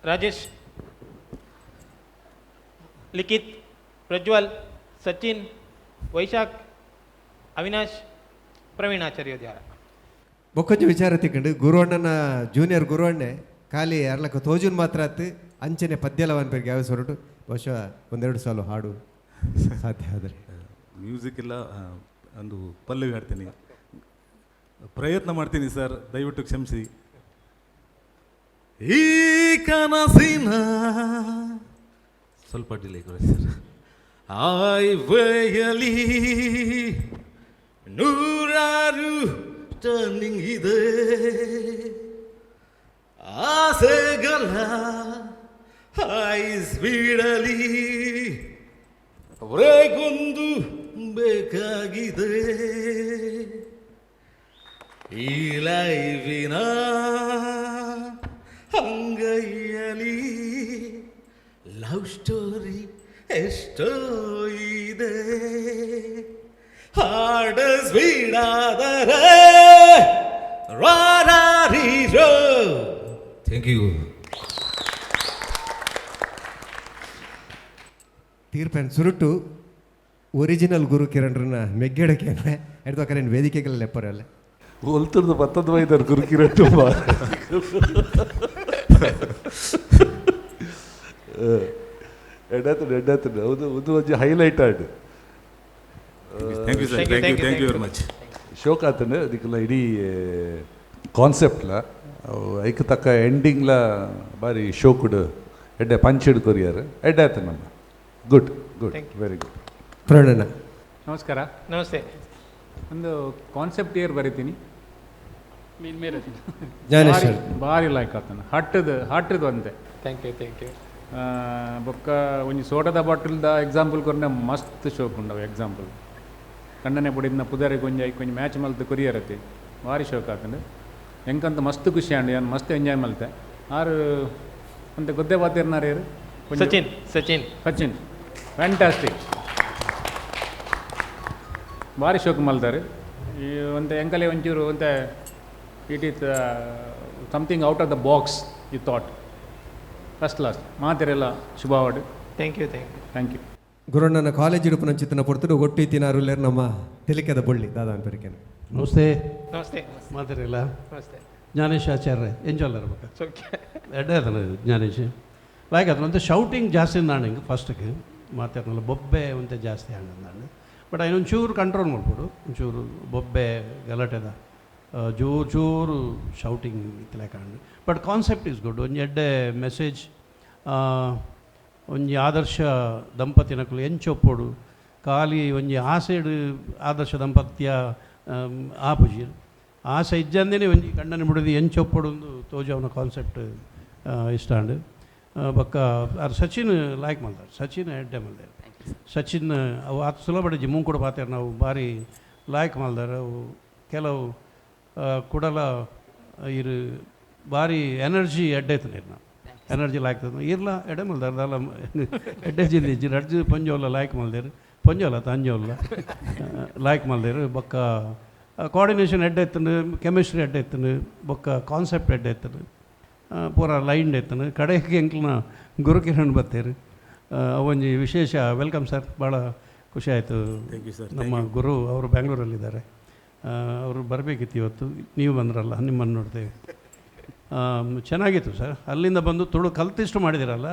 ರಾಜೇಶ್, ಲಿಖಿತ್. ಪ್ರಜ್ವಲ್, ಸಚಿನ್, ವೈಶಾಖ್, ಅವಿನಾಶ್, ಪ್ರವೀಣ್ ಆಚಾರ್ಯ ದ್ಯಾರ. ಬೊಕ್ಕೊಂಜಿ ವಿಚಾರ ತಿಕ್ಕಂಡು ಗುರುವಣ್ಣನ ಜೂನಿಯರ್ ಗುರುವಣ್ಣೆ ಖಾಲಿ ಅರ್ಲಕ್ಕ ತೋಜುನ್ ಮಾತ್ರ ಆತು ಅಂಚನೆ ಪದ್ಯಲವನ್ ಪೇರ್ಗೆ ಯಾವ ಸೊರಟು ಬಹುಶಃ ಒಂದೆರಡು ಸಾಲು ಹಾಡು ಸಾಧ್ಯ ಆದರೆ ಮ್ಯೂಸಿಕ್ ಎಲ್ಲ ಒಂದು ಪಲ್ಲವಿ ಹಾಡ್ತೀನಿ, ಪ್ರಯತ್ನ ಮಾಡ್ತೀನಿ ಸರ್, ದಯವಿಟ್ಟು ಕ್ಷಮಿಸಿ. ಈ ಕನಸಿನ ಸ್ವಲ್ಪ ಡಿಲೇ ಕೊಡಿ ಸರ್. ಆಯ್ವೆಯಲಿ ನೂರಾರು ಟರ್ನಿಂಗ್ ಇದೆ, ಆಸೆಗಳ ಹೈ ಸ್ಪೀಡಲಿ ಬ್ರೇಕೊಂದು ಬೇಕಾಗಿದೆ. ಈ ಲೈಫಿನ ಅಂಗೈಯಲಿ ಲವ್ ಸ್ಟೋರಿ ಎಷ್ಟೋ ಇದೆ, ಹಾಡ ಸ್ವೀಡಾದರೆ ರಾರಾರೀರೋ. Thank you. ತೀರ್ಪೆನ್ ಸುರುಟು ಒರಿಜಿನಲ್ ಗುರು ಕಿರಣ್ರನ್ನ ಮೆಗ್ಗೆಡಕ್ಕೆ ಎಡ್ದೋಕರೇನು ವೇದಿಕೆಗಳ ಲೆಪ್ಪರಲ್ಲ ಒಲ್ತುರ್ದು ಪತ್ತದ ವೈದರ್ ಗುರು ಕಿರಣ್ ಎಡ್ಡಾತುಂಡು ಎಡ್ಡಾತುಂಡು ಹೌದು, ಒಂದು ಒಂಜಿ highlight and. Thank you sir, thank you, thank you very much. ಶೋಕ್ ಆತಂಡು ಅದಕ್ಕೆಲ್ಲ ಇಡೀ ಕಾನ್ಸೆಪ್ಟ್ಲ ಐಕ್ ತಕ್ಕ ಎಂಡಿಂಗ್ಲ ಬಾರಿ ಶೋಕುಡು ಎಡ್ಡೆ ಪಂಚಿಡ್ ಕೊರಿಯರ್ ಎಡ್ಡೆ ಆತ ನಮ್ಮ. Good good, very good. ಪ್ರಣನ ನಮಸ್ಕಾರ. ನಮಸ್ತೆ. ಒಂದು ಕಾನ್ಸೆಪ್ಟ್ ಇಯರ್ ಬರಿತೀನಿ. ಜ್ಞಾನೇಶ್ವರ್. ಭಾರಿ ಲೈಕ್ ಆತನ ಹಟ್ಟದ ಹಟ್ಟದ ಒಂತೆ. Thank you, thank you. ಬೊಕ್ಕ ಒಂಜಿ ಸೋಡದ ಬಾಟಲ್ದ ಎಕ್ಸಾಂಪಲ್ ಕೊರ್ನೆ ಮಸ್ತ್ ಶೋಕ್ ಉಂಡವು ಎಕ್ಸಾಂಪಲ್. ಕಣ್ಣನೆ ಪುಡಿನ ಪುದರಿಗೆ ಒಂಜಿ ಐಕ್ ಒಂಜಿ ಮ್ಯಾಚ್ ಮಲ್ತು ಕೊರಿಯರತಿ ಭಾರಿ ಶೋಕ್ ಆತಂಡು. ಎಂಕಂತ ಮಸ್ತ್ ಖುಷಿ ಆಂಡ್, ಯಾನ್ ಮಸ್ತ್ ಎಂಜಾಯ್ ಮಲ್ತೆ. ಆರು ಅಂತೆ ಗೊದ್ದೆ ಬಾತಿರ್ನಾರು ಯಾರು? ಸಚಿನ್, ಸಚಿನ್. ಸಚಿನ್ ಫ್ಯಾಂಟಾಸ್ಟಿಕ್, ಭಾರಿ ಶೋಕ್ ಮಲ್ತಾರೆ. ಈ ಒಂತೆ ಎಂಕಲೆ ಒಂಚೂರು ಒಂತೆ it is something out of the box you thought. First class ಮಾತಿರೆಲ್ಲ ಶುಭವಾಡು. Thank you, thank you, thank you. ಗುರುಣ್ಣನ college ಇಡುಪು ನಂಚಿತನ ಪೊರ್ತುಡು ಒಟ್ಟು ಇತ್ತಿನಾರುಲ್ಲೇರು ನಮ್ಮ ತೆಲಿಕೆದ ಬೊಳ್ಳಿ ದಾದಾ ಅನ್ಪರಿಕೆನೆ. ನಮಸ್ತೆ. ನಮಸ್ತೆ. ಮಾತಿರಲ್ಲ. ನಮಸ್ತೆ. ಜ್ಞಾನೇಶ್ ಆಚಾರ್ಯ ಎಂಜಾಲರ್ ಬಕ್ಕ ಎಡ್ಡೆ ಆತನ ಜ್ಞಾನೇಶ್ ಲೈಕ್ ಆತನ ಒಂತೆ ಶೌಟಿಂಗ್ ಜಾಸ್ತಿ ನಾಡು ಹಿಂಗೆ ಫಸ್ಟ್ಗೆ ಮಾತಾಡ್ನಲ್ಲ ಬೊಬ್ಬೆ ಒಂತೆ ಜಾಸ್ತಿ ಆಂಡ್ ನಾಡು. ಬಟ್ ಐನು ಒಂಚೂರು ಕಂಟ್ರೋಲ್ ಮಾಡ್ಬೋದು, ಒಂಚೂರು ಬೊಬ್ಬೆ ಗಲಾಟೆದ ಜೋರು ಜೋರು ಶೌಟಿಂಗ್ ಇತ್ತಲೆ ಕಾಂಡು. But concept is good. ಒಂಜಿ ಎಡ್ಡೆ ಮೆಸೇಜ್, ಒಂಜಿ ಆದರ್ಶ ದಂಪತಿನಕುಲು ಎಂಚೊಪ್ಪೊಡು ಖಾಲಿ ಒಂಜಿ ಆಸೆಡು ಆದರ್ಶ ದಂಪತ್ಯ ಆಪುಜಿ ಆಸೆ ಇಜ್ಜಂದೇನೆ ಒಂಜಿ ಕಂಡನೆ ಬಿಡೋದು ಎಂಚೊಪ್ಪೊಡು ಒಂದು ತೋಜವನ ಕಾನ್ಸೆಪ್ಟ್ ಇಷ್ಟ ಅಂಡ್. ಬೊಕ್ಕ ಆರ್ ಸಚಿನ್ ಲಾಯ್ಕ್ ಮಲ್ದಾರ್, ಸಚಿನ್ ಎಡ್ಡೆ ಮಲ್ದಾರ್. ಸಚಿನ್ ಅವು ಆತ ಸುಲಭ ಮೂಂಕುಡು ಪಾತೆರ್ ನಾವು ಭಾರಿ ಲಾಯ್ಕ್ ಮಲ್ದಾರ್. ಅವು ಕೆಲವು ಕುಡಲ ಇರು ಭಾರಿ ಎನರ್ಜಿ ಎಡ್ಡೆ ಇರ್ನ ಎನರ್ಜಿ ಲಾಯ್ಕ್ ಇರ್ಲ ಎಡೆ ಮಲ್ದಾರ್ ದಾಲ ಎಡ್ಡೆ ಜಿಂದಿಜ್ಜಿ ರಡ್ಜ್ ಪಂಜೋಲ ಲಾಯ್ಕ್ ಮಲ್ದೇರು, ಪಂಜೋಲ ತಂಜೋಲ ಲಾಯ್ಕ್ ಮಲ್ದೇರು. ಬೊಕ್ಕ ಕೋಆರ್ಡಿನೇಷನ್ ಎಡ್ಡೆ ಇತ್ತಂಡು, ಕೆಮಿಸ್ಟ್ರಿ ಎಡ್ಡೆ ಇತ್ತಂಡು, ಬೊಕ್ಕ ಕಾನ್ಸೆಪ್ಟ್ ಎಡ್ಡೆ ಇತ್ತಂಡು, ಪೂರ ಲೈನ್ ಇತ್ತಂಡು. ಕಡೆಗೆ ಎಂಕ್ಲನ ಗುರುಕಿರಣ್ ಬತ್ತೇರು, ಅವೊಂಜಿ ವಿಶೇಷ welcome sir, ಭಾಳ ಖುಷಿ ಆಯಿತು. Thank you sir. ನಮ್ಮ ಗುರು ಅವರು ಬ್ಯಾಂಗ್ಳೂರಲ್ಲಿದ್ದಾರೆ, ಅವರು ಬರಬೇಕಿತ್ತು ಇವತ್ತು, ನೀವು ಬಂದ್ರಲ್ಲ ನಿಮ್ಮನ್ನು ನೋಡ್ತೇವೆ. ಚೆನ್ನಾಗಿತ್ತು ಸರ್. ಅಲ್ಲಿಂದ ಬಂದು ತುಳು ಕಲ್ತಿಷ್ಟು ಮಾಡಿದಿರಲ್ಲ,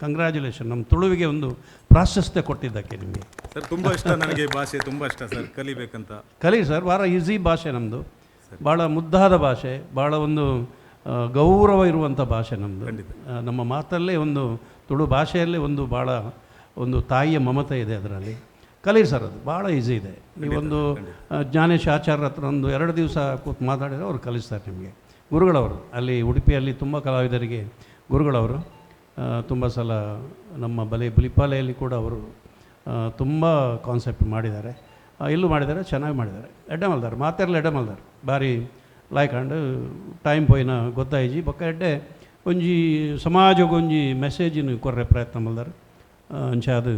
ಕಂಗ್ರ್ಯಾಚುಲೇಷನ್. ನಮ್ಮ ತುಳುವಿಗೆ ಒಂದು ಪ್ರಾಶಸ್ತ್ಯ ಕೊಟ್ಟಿದ್ದಕ್ಕೆ ನಿಮಗೆ ಸರ್. ತುಂಬ ಇಷ್ಟ ನನಗೆ ಭಾಷೆ, ತುಂಬ ಇಷ್ಟ ಸರ್, ಕಲಿಬೇಕಂತ. ಕಲಿ ಸರ್, ಭಾಳ ಈಸಿ ಭಾಷೆ ನಮ್ಮದು, ಭಾಳ ಮುದ್ದಾದ ಭಾಷೆ, ಭಾಳ ಒಂದು ಗೌರವ ಇರುವಂಥ ಭಾಷೆ ನಮ್ಮದು. ನಮ್ಮ ಮಾತಲ್ಲೇ ಒಂದು ತುಳು ಭಾಷೆಯಲ್ಲೇ ಒಂದು ಭಾಳ ಒಂದು ತಾಯಿಯ ಮಮತೆ ಇದೆ ಅದರಲ್ಲಿ. ಕಲೀರಿ ಸರ್, ಅದು ಭಾಳ ಈಸಿ ಇದೆ. ನೀವೊಂದು ಜ್ಞಾನೇಶ್ ಆಚಾರ್ಯ ಹತ್ರ ಒಂದು 2 ದಿವಸ ಕೂತು ಮಾತಾಡಿದರೆ ಅವ್ರು ಕಲಿಸ್ತಾರೆ ನಿಮಗೆ. ಗುರುಗಳವರು ಅಲ್ಲಿ ಉಡುಪಿಯಲ್ಲಿ ತುಂಬ ಕಲಾವಿದರಿಗೆ ಗುರುಗಳವರು. ತುಂಬ ಸಲ ನಮ್ಮ ಬಲೆ ಬುಲಿಪಾಲೆಯಲ್ಲಿ ಕೂಡ ಅವರು ತುಂಬ ಕಾನ್ಸೆಪ್ಟ್ ಮಾಡಿದ್ದಾರೆ, ಇಲ್ಲೂ ಮಾಡಿದ್ದಾರೆ, ಚೆನ್ನಾಗಿ ಮಾಡಿದ್ದಾರೆ. ಎಡ್ಡೆ ಮಲ್ದಾರೆ, ಮಾತೆರ್ಲ ಎಡ್ಡೆ ಮಲ್ದಾರೆ, ಭಾರಿ ಲಾಯ್ಕ್ ಆಂಡ್ ಟೈಮ್ ಪೋಯಿನ ಗೊತ್ತಾಯಿಜಿ. ಬೊಕ್ಕ ಎಡ್ಡೆ ಒಂಜಿ ಸಮಾಜಗೊಂಜಿ ಮೆಸೇಜಿನ ಕೊರ್ರೆ ಪ್ರಯತ್ನ ಮಲ್ದಾರೆ, ಅಂಚ ಅದು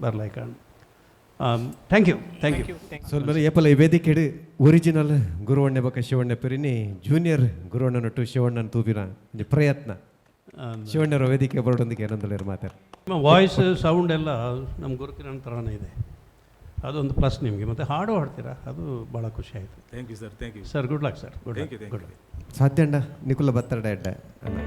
ಬರ್ಲಾಯ್ಕ್ and. Thank you, thank you. ಸ್ವಲ್ಪ ಏಪಲ ಈ ವೇದಿಕೆಡು ಒರಿಜಿನಲ್ ಗುರುವಣ್ಣೆ ಬೊಕ್ಕ ಶಿವಣ್ಣ ಪೆರಿನಿ ಜೂನಿಯರ್ ಗುರುವಣ್ಣನೊಟ್ಟು ಶಿವಣ್ಣನ ತೂಪಿನ ಒಂಜಿ ಪ್ರಯತ್ನ. ಶಿವಣ್ಣರ ವೇದಿಕೆ ಬರೋಡೊಂದಿಗೆ ಏನಂದ್ರೆ ಮಾತಾಡ. ನಿಮ್ಮ ವಾಯ್ಸ್ ಸೌಂಡ್ ಎಲ್ಲ ನಮ್ಮ ಗುರುಕಿರಣ್ ಥರನೇ ಇದೆ, ಅದೊಂದು ಪ್ಲಸ್ ನಿಮಗೆ. ಮತ್ತು ಹಾಡು ಹಾಡ್ತೀರಾ, ಅದು ಭಾಳ ಖುಷಿ ಆಯಿತು. Thank you sir, thank you sir, good luck sir. Good thank you, good thank you. ಸಾಧ್ಯಣ್ಣ ನಿಕುಲ ಬತ್ತರಡ ಎಡ್ಡೆ ಅಣ್ಣ.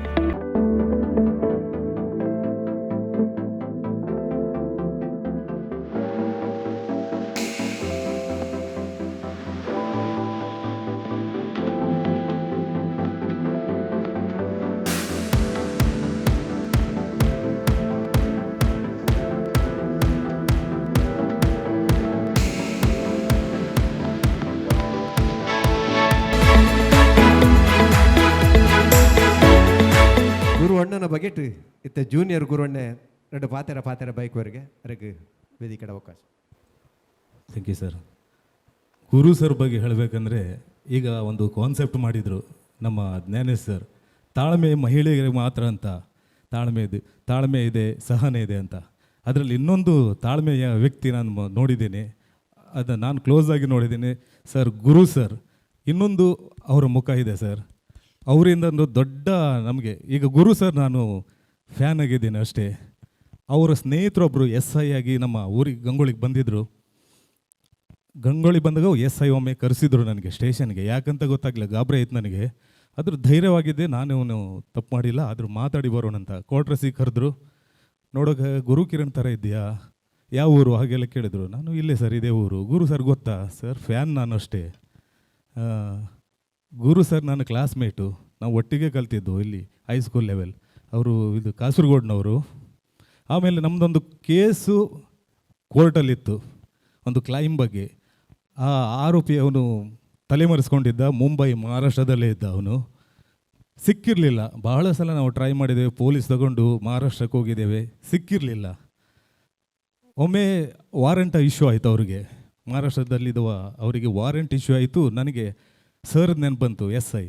ಗುರುವಣ್ಣನ ಬಗೆಟ್ ಇತ್ತ ಜೂನಿಯರ್ ಗುರುವಣ್ಣೆ ಎರಡು ಪಾತೆರ ಪಾತೆರ ಬೈಕ್ವರೆಗೆ ಅದಕ್ಕೆ ವೇದಿಕೆಡ ಅವಕಾಶ. Thank you sir. Guru sir ಬಗ್ಗೆ ಹೇಳಬೇಕಂದ್ರೆ ಈಗ ಒಂದು ಕಾನ್ಸೆಪ್ಟ್ ಮಾಡಿದರು ನಮ್ಮ ಜ್ಞಾನೇಶ್ ಸರ್, ತಾಳ್ಮೆ ಮಹಿಳೆಯರಿಗೆ ಮಾತ್ರ ಅಂತ, ತಾಳ್ಮೆ ಇದೆ, ಸಹನೆ ಇದೆ ಅಂತ. ಅದರಲ್ಲಿ ಇನ್ನೊಂದು ತಾಳ್ಮೆಯ ವ್ಯಕ್ತಿ ನಾನು ನೋಡಿದ್ದೀನಿ, ಅದನ್ನು ನಾನು ಕ್ಲೋಸ್ ಆಗಿ ನೋಡಿದ್ದೀನಿ ಸರ್, ಗುರು ಸರ್. ಇನ್ನೊಂದು ಅವರ ಮುಖ ಇದೆ ಸರ್, ಅವರಿಂದ ಒಂದು ದೊಡ್ಡ ನಮಗೆ ಈಗ ಗುರು ಸರ್ ನಾನು ಫ್ಯಾನ್ ಆಗಿದ್ದೀನಿ ಅಷ್ಟೇ. ಅವರ ಸ್ನೇಹಿತರೊಬ್ಬರು ಎಸ್ I ಆಗಿ ನಮ್ಮ ಊರಿಗೆ ಗಂಗೊಳ್ಳಿಗೆ ಬಂದಿದ್ದರು. ಗಂಗೊಳ್ಳಿ ಬಂದಾಗ ಎಸ್ I ಒಮ್ಮೆ ಕರೆಸಿದ್ರು ನನಗೆ ಸ್ಟೇಷನ್ಗೆ, ಯಾಕಂತ ಗೊತ್ತಾಗಲಿಲ್ಲ, ಗಾಬರಿ ಆಯ್ತು ನನಗೆ. ಆದರೂ ಧೈರ್ಯವಾಗಿದ್ದೆ, ನಾನು ತಪ್ಪು ಮಾಡಿಲ್ಲ, ಆದರೂ ಮಾತಾಡಿ ಬರೋಣ ಅಂತ ಕ್ವಾರ್ಟರ್ಸಿಗೆ ಕರೆದ್ರು. ನೋಡೋಕೆ ಗುರು ಕಿರಣ್ ಥರ ಇದೆಯಾ, ಯಾವ ಊರು ಹಾಗೆಲ್ಲ ಕೇಳಿದರು. ನಾನು ಇಲ್ಲೇ ಸರ್, ಇದೇ ಊರು. ಗುರು ಸರ್ ಗೊತ್ತಾ ಸರ್? ಫ್ಯಾನ್ ನಾನು ಅಷ್ಟೇ. ಗುರು ಸರ್ ನನ್ನ ಕ್ಲಾಸ್ಮೇಟು, ನಾವು ಒಟ್ಟಿಗೆ ಕಲ್ತಿದ್ದು ಇಲ್ಲಿ ಹೈಸ್ಕೂಲ್ ಲೆವೆಲ್. ಅವರು ಇದು ಕಾಸರಗೋಡ್ನವರು. ಆಮೇಲೆ ನಮ್ಮದೊಂದು ಕೇಸು ಕೋರ್ಟಲ್ಲಿತ್ತು, ಒಂದು ಕ್ಲೈಮ್ ಬಗ್ಗೆ. ಆ ಆರೋಪಿ ಅವನು ತಲೆಮರೆಸ್ಕೊಂಡಿದ್ದ, ಮುಂಬೈ ಮಹಾರಾಷ್ಟ್ರದಲ್ಲೇ ಇದ್ದ ಅವನು, ಸಿಕ್ಕಿರಲಿಲ್ಲ. ಬಹಳ ಸಲ ನಾವು ಟ್ರೈ ಮಾಡಿದ್ದೇವೆ, ಪೊಲೀಸ್ ತಗೊಂಡು ಮಹಾರಾಷ್ಟ್ರಕ್ಕೆ ಹೋಗಿದ್ದೇವೆ, ಸಿಕ್ಕಿರಲಿಲ್ಲ. ಒಮ್ಮೆ ವಾರೆಂಟ್ ಇಶ್ಯೂ ಆಯಿತು ಅವರಿಗೆ, ಮಹಾರಾಷ್ಟ್ರದಲ್ಲಿರುವ ಅವರಿಗೆ ವಾರೆಂಟ್ ಇಶ್ಯೂ ಆಯಿತು. ನನಗೆ ಸರ್ ನೆನಪು ಬಂತು, ಎಸ್ I.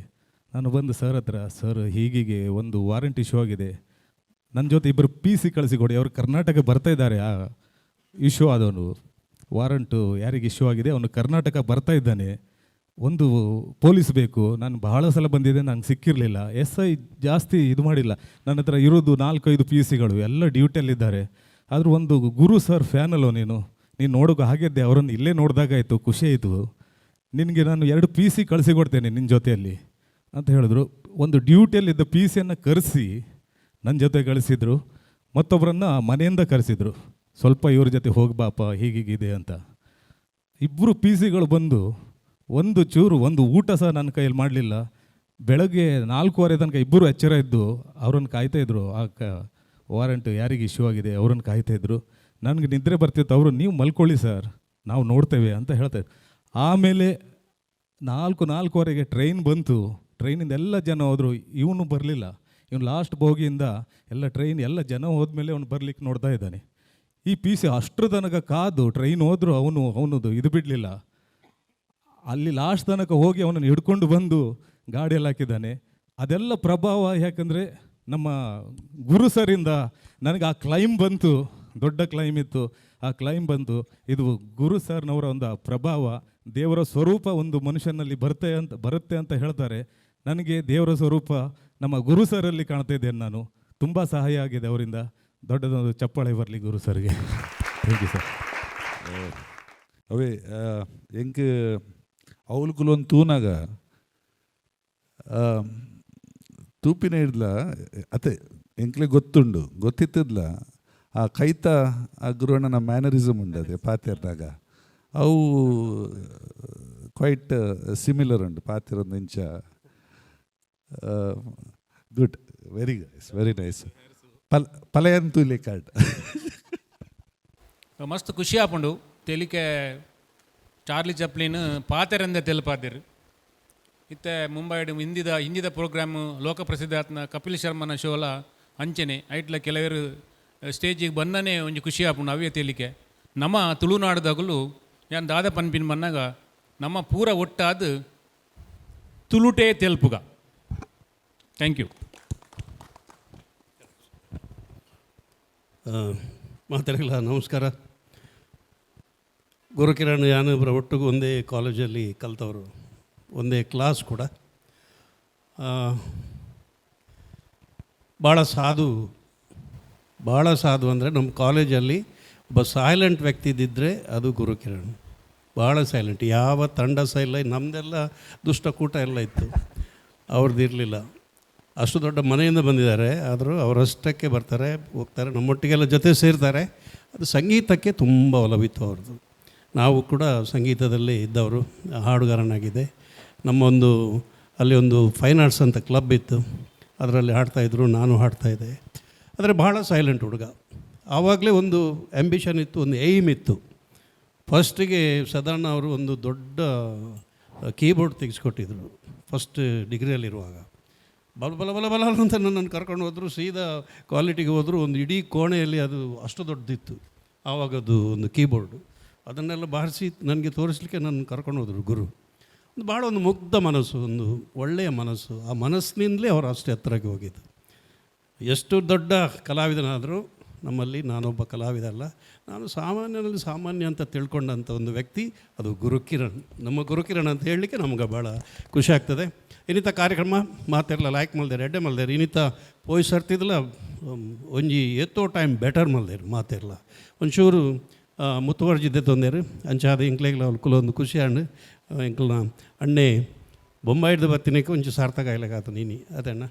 ನಾನು ಬಂದು ಸರ್ ಹತ್ರ, ಸರ್ ಹೀಗೀಗೆ ಒಂದು ವಾರೆಂಟ್ ಇಶ್ಯೂ ಆಗಿದೆ, ನನ್ನ ಜೊತೆ ಇಬ್ಬರು ಪಿ ಸಿ ಕಳಿಸಿಕೊಡಿ, ಅವರು ಕರ್ನಾಟಕ ಬರ್ತಾ ಇದ್ದಾರೆ, ಆ ಇಶ್ಯೂ ಆದವನು ವಾರಂಟು ಯಾರಿಗೆ ಇಶ್ಯೂ ಆಗಿದೆ ಅವನು ಕರ್ನಾಟಕ ಬರ್ತಾ ಇದ್ದಾನೆ, ಒಂದು ಪೊಲೀಸ್ ಬೇಕು, ನಾನು ಬಹಳ ಸಲ ಬಂದಿದ್ದೆ, ನಂಗೆ ಸಿಕ್ಕಿರಲಿಲ್ಲ. ಎಸ್ I ಜಾಸ್ತಿ ಇದು ಮಾಡಿಲ್ಲ, ನನ್ನ ಹತ್ರ ಇರೋದು 4-5 ಪಿ ಸಿಗಳು ಎಲ್ಲ ಡ್ಯೂಟಿಯಲ್ಲಿದ್ದಾರೆ. ಆದರೂ ಒಂದು ಗುರು ಸರ್ ಫ್ಯಾನಲ್ಲೋ ನೀನು, ನೀನು ನೋಡೋಕೆ ಹಾಗಿದ್ದೆ, ಅವರನ್ನು ಇಲ್ಲೇ ನೋಡಿದಾಗಾಯಿತು, ಖುಷಿ ಆಯಿತು, ನಿನಗೆ ನಾನು 2 ಪಿ ಸಿ ಕಳಿಸಿಕೊಡ್ತೇನೆ ನಿನ್ನ ಜೊತೆಯಲ್ಲಿ ಅಂತ ಹೇಳಿದ್ರು. ಒಂದು ಡ್ಯೂಟಿಯಲ್ಲಿದ್ದ ಪಿ ಸಿಯನ್ನು ಕರೆಸಿ ನನ್ನ ಜೊತೆ ಕಳಿಸಿದರು, ಮತ್ತೊಬ್ಬರನ್ನು ಮನೆಯಿಂದ ಕರೆಸಿದರು, ಸ್ವಲ್ಪ ಇವ್ರ ಜೊತೆ ಹೋಗ್ಬಾಪ ಹೀಗೀಗಿದೆ ಅಂತ. ಇಬ್ಬರು ಪಿ ಸಿಗಳು ಬಂದು ಒಂದು ಚೂರು ಒಂದು ಊಟ ಸಹ ನನ್ನ ಕೈಯಲ್ಲಿ ಮಾಡಲಿಲ್ಲ. ಬೆಳಗ್ಗೆ 4:30 ತನಕ ಇಬ್ಬರು ಎಚ್ಚರ ಇದ್ದು ಅವರನ್ನು ಕಾಯ್ತಾಯಿದ್ರು, ಆ ವಾರಂಟ್ ಯಾರಿಗೆ ಇಶ್ಯೂ ಆಗಿದೆ ಅವರನ್ನು ಕಾಯ್ತಾಯಿದ್ರು. ನನಗೆ ನಿದ್ರೆ ಬರ್ತಿತ್ತು, ಅವರು ನೀವು ಮಲ್ಕೊಳ್ಳಿ ಸರ್ ನಾವು ನೋಡ್ತೇವೆ ಅಂತ ಹೇಳ್ತಾಯಿದ್ರು. ಆಮೇಲೆ 4:30 ಟ್ರೈನ್ ಬಂತು, ಟ್ರೈನಿಂದ ಎಲ್ಲ ಜನ ಹೋದರು, ಇವನು ಬರಲಿಲ್ಲ. ಇವನು ಲಾಸ್ಟ್ ಬೋಗಿಯಿಂದ ಎಲ್ಲ ಟ್ರೈನ್ ಎಲ್ಲ ಜನ ಹೋದ್ಮೇಲೆ ಅವನು ಬರ್ಲಿಕ್ಕೆ ನೋಡ್ತಾ ಇದ್ದಾನೆ. ಈ ಪಿ ಸಿ ಅಷ್ಟರ ತನಕ ಕಾದು ಟ್ರೈನ್ ಹೋದರೂ ಅವನದು ಇದು ಬಿಡಲಿಲ್ಲ. ಅಲ್ಲಿ ಲಾಸ್ಟ್ ತನಕ ಹೋಗಿ ಅವನನ್ನು ಹಿಡ್ಕೊಂಡು ಬಂದು ಗಾಡಿಯಲ್ಲಿ ಹಾಕಿದ್ದಾನೆ. ಅದೆಲ್ಲ ಪ್ರಭಾವ ಯಾಕಂದರೆ ನಮ್ಮ ಗುರು ಸರಿಂದ ನನಗೆ ಆ ಕ್ಲೈಮ್ ಬಂತು, ದೊಡ್ಡ ಕ್ಲೈಮ್ ಇತ್ತು, ಆ ಕ್ಲೈಮ್ ಬಂತು. ಇದು ಗುರು ಸರ್ನವರ ಒಂದು ಪ್ರಭಾವ, ದೇವರ ಸ್ವರೂಪ ಒಂದು ಮನುಷ್ಯನಲ್ಲಿ ಬರುತ್ತೆ ಅಂತ ಹೇಳ್ತಾರೆ. ನನಗೆ ದೇವರ ಸ್ವರೂಪ ನಮ್ಮ ಗುರು ಸರಲ್ಲಿ ಕಾಣ್ತಾ ಇದ್ದೇನೆ ನಾನು. ತುಂಬ ಸಹಾಯ ಆಗಿದೆ ಅವರಿಂದ. ದೊಡ್ಡದೊಂದು ಚಪ್ಪಾಳೆ ಬರಲಿ ಗುರು ಸರ್ಗೆ. Thank you sir. ಅವೇ ಎಂಕ್ ಅವಲ್ಕುಲೊಂದು ತೂನಾಗ ತೂಪಿನ ಹಿಡ್ಲ ಅತ್ತೆ ಎಂಕ್ಲೆ ಗೊತ್ತುಂಡು, ಗೊತ್ತಿತ್ತದ್ಲ ಆ ಕೈತ ಆ ಗುರುವಣ್ಣನ ಮ್ಯಾನರಿಸಮ್ ಉಂಡು ಅದೇ ಪಾತೆರ್ನಾಗ ಅವು ಕ್ವೈಟ್ ಸಿಮಿಲರ್ ಉಂಡು ಪಾತೆರೊಂದು ಇಂಚ. Good, very nice, very nice. ಪಲಯಂತೂ ಇಲ್ಲಿ ಕಾರ್ಡ್ ಮಸ್ತ್ ಖುಷಿ ಆಪುಂಡು. ತೆಲಿಕೆ ಚಾರ್ಲಿ ಚಪ್ಲಿನ್ ಪಾತೆರಂದೆ ತೆಲುಪಾದಿರು. ಇತ್ತೆ ಮುಂಬೈಡ್ ಹಿಂದಿದ ಪ್ರೋಗ್ರಾಮ್ ಲೋಕಪ್ರಸಿದ್ಧ ಆತ್ನ ಕಪಿಲ್ ಶರ್ಮನ ಶೋಲ ಅಂಚನೆ ಐಟ್ಲ ಕೆಲವರು ಸ್ಟೇಜಿಗೆ ಬನ್ನನೇ ಒಂಜಿ ಖುಷಿ ಆಪುಂಡು ಅವೇ ತೆಲಿಕೆ. ನಮ್ಮ ತುಳುನಾಡುದಾಗಲು ಯಾನ್ ದಾದ ಪನ್ಪಿನ ಬನ್ನಾಗ ನಮ್ಮ ಪೂರ ಒಟ್ಟಾದ ತುಳುಟೇ ತೆಲ್ಪುಗ. Thank you. ಮಾತಾಡಲಿಲ್ಲ. ನಮಸ್ಕಾರ. ಗುರುಕಿರಣ್ ಯಾನೊಬ್ಬರ ಒಟ್ಟಿಗೂ ಒಂದೇ ಕಾಲೇಜಲ್ಲಿ ಕಲಿತವರು, ಒಂದೇ ಕ್ಲಾಸ್ ಕೂಡ. ಭಾಳ ಸಾಧು, ಭಾಳ ಸಾಧು ಅಂದರೆ ನಮ್ಮ ಕಾಲೇಜಲ್ಲಿ ಒಬ್ಬ ಸೈಲೆಂಟ್ ವ್ಯಕ್ತಿ ಇದ್ದಿದ್ದರೆ ಅದು ಗುರುಕಿರಣ್. ಭಾಳ ಸೈಲೆಂಟ್, ಯಾವ ತಂಡ ಸಹ ಇಲ್ಲ, ನಮ್ಮದೆಲ್ಲ ದುಷ್ಟಕೂಟ ಎಲ್ಲ ಇತ್ತು, ಅವ್ರದ್ದು ಇರಲಿಲ್ಲ. ಅಷ್ಟು ದೊಡ್ಡ ಮನೆಯಿಂದ ಬಂದಿದ್ದಾರೆ, ಆದರೂ ಅವರಷ್ಟಕ್ಕೆ ಬರ್ತಾರೆ, ಹೋಗ್ತಾರೆ, ನಮ್ಮೊಟ್ಟಿಗೆಲ್ಲ ಜೊತೆ ಸೇರ್ತಾರೆ. ಅದು ಸಂಗೀತಕ್ಕೆ ತುಂಬ ಒಲವಿತ್ತು ಅವ್ರದ್ದು. ನಾವು ಕೂಡ ಸಂಗೀತದಲ್ಲಿ ಇದ್ದವರು, ಹಾಡುಗಾರನಾಗಿದೆ. ನಮ್ಮೊಂದು ಅಲ್ಲಿ ಒಂದು ಫೈನ್ ಆರ್ಟ್ಸ್ ಅಂತ ಕ್ಲಬ್ ಇತ್ತು, ಅದರಲ್ಲಿ ಹಾಡ್ತಾಯಿದ್ರು, ನಾನು ಹಾಡ್ತಾಯಿದ್ದೆ. ಆದರೆ ಭಾಳ ಸೈಲೆಂಟ್ ಹುಡುಗ. ಆವಾಗಲೇ ಒಂದು ಆ್ಯಂಬಿಷನ್ ಇತ್ತು, ಒಂದು ಏಯ್ಮ್ ಇತ್ತು. ಫಸ್ಟಿಗೆ ಸದಾನ ಅವರು ಒಂದು ದೊಡ್ಡ ಕೀಬೋರ್ಡ್ ತೆಗೆಸ್ಕೊಟ್ಟಿದ್ರು ಫಸ್ಟ್ ಡಿಗ್ರಿಯಲ್ಲಿರುವಾಗ. ಬಲ ಬಲ ಬಲ ಬಲ ಅಂತ ನನ್ನನ್ನು ಕರ್ಕೊಂಡು ಹೋದರು, ಸೀದಾ ಕ್ವಾಲಿಟಿಗೆ ಹೋದರು. ಒಂದು ಇಡೀ ಕೋಣೆಯಲ್ಲಿ ಅದು ಅಷ್ಟು ದೊಡ್ಡದಿತ್ತು ಆವಾಗದ್ದು ಒಂದು ಕೀಬೋರ್ಡು. ಅದನ್ನೆಲ್ಲ ಬಾರಿಸಿ ನನಗೆ ತೋರಿಸಲಿಕ್ಕೆ ನನ್ನ ಕರ್ಕೊಂಡು ಹೋದರು ಗುರು. ಒಂದು ಭಾಳ ಒಂದು ಮುಗ್ಧ ಮನಸ್ಸು, ಒಂದು ಒಳ್ಳೆಯ ಮನಸ್ಸು. ಆ ಮನಸ್ಸಿನಿಂದಲೇ ಅವರು ಅಷ್ಟು ಎತ್ತರಕ್ಕೆ ಹೋಗಿದ್ದು. ಎಷ್ಟು ದೊಡ್ಡ ಕಲಾವಿದನಾದರೂ ನಮ್ಮಲ್ಲಿ ನಾನೊಬ್ಬ ಕಲಾವಿದ ಅಲ್ಲ, ನಾನು ಸಾಮಾನ್ಯನಲ್ಲಿ ಸಾಮಾನ್ಯ ಅಂತ ತಿಳ್ಕೊಂಡಂಥ ಒಂದು ವ್ಯಕ್ತಿ ಅದು ಗುರುಕಿರಣ್. ನಮ್ಮ ಗುರುಕಿರಣ್ ಅಂತ ಹೇಳಲಿಕ್ಕೆ ನಮ್ಗೆ ಭಾಳ ಖುಷಿ ಆಗ್ತದೆ. ಇನ್ನಿತ ಕಾರ್ಯಕ್ರಮ ಮಾತಿರಲ್ಲ ಲಾಯ್ಕ್ ಮಲ್ದೇರು, ಎಡ್ಡೆ ಮಲ್ದೇರು. ಇನ್ನಿತ ಪೋಯ್ ಸರ್ತಿದ್ಲ ಒಂಜಿ ಏತೋ ಟೈಮ್ ಬೆಟರ್ ಮಲ್ದೇರು ಮಾತಿರಲ್ಲ. ಒಂಚೂರು ಮುತುವರ್ಜಿದ್ದೆ ತೊಂದೇರು ಅಂಚಾದ ಇಂಕ್ಲೆಗ್ಲ ಕುಲೊಂದು ಖುಷಿ ಆಂಡ್ ಎಂಕ್ಲನ ಅಣ್ಣೆ ಬೊಂಬಾಯಿಡ್ದು ಬತ್ತಿನಕ್ಕೆ ಒಂಚು ಸಾರ್ಥಕ ಆಯ್ಲಕಾತ ನೀನಿ ಅದೇಣ್ಣ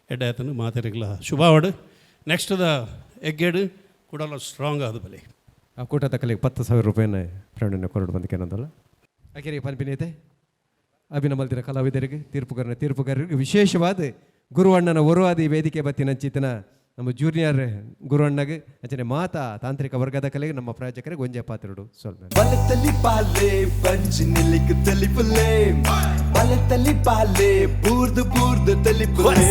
ಎಡ್ಡೆ ಆತನು ಮಾತೆರೆಗ್ಲ ಶುಭಾವಡು. ನೆಕ್ಸ್ಟ್ the ಎಗ್ಗೇಡು ಕೂಡಲ ಸ್ಟ್ರಾಂಗ್ ಆದ ಬಲೆ. ಆ ಕೂಟದ ಕಲೆಗೆ 10,000 ರೂಪಾಯಿನ ಫ್ರೆಂಡನ್ನು ಕೊರಡು ಬಂದಕ್ಕೆ ಅಕೆರೆ ಪನ್ಪಿನೈತೆ ಅಭಿನಮಲ್ದಿರ ಕಲಾವಿದರಿಗೆ, ತೀರ್ಪುಗಾರನ ತೀರ್ಪುಗಾರರಿಗೆ, ವಿಶೇಷವಾದ ಗುರುವಣ್ಣನ ಒರುವಾದಿ ವೇದಿಕೆ ಬತ್ತಿನ ಚಿತನ ನಮ್ಮ ಜೂನಿಯರ್ ಗುರುವಣ್ಣಗೆ ಅಂಚನೆ ಮಾತಾ ತಾಂತ್ರಿಕ ವರ್ಗದ ಕಲೆಗೆ ನಮ್ಮ ಪ್ರಾಯೋಜಕರಿಗೆ ಒಂಜೆ ಪಾತ್ರಡು ಸ್ವಲ್ಪ. ಬಲತಲಿ ಬಾಲೆ ಬಂಜಿನಿಲಿಕ್ ತಲಿಪುಲೆ, ಬಲತಲಿ ಬಾಲೆ ಬೂರ್ದು ಬೂರ್ದು ತಲಿಪುಲೆ.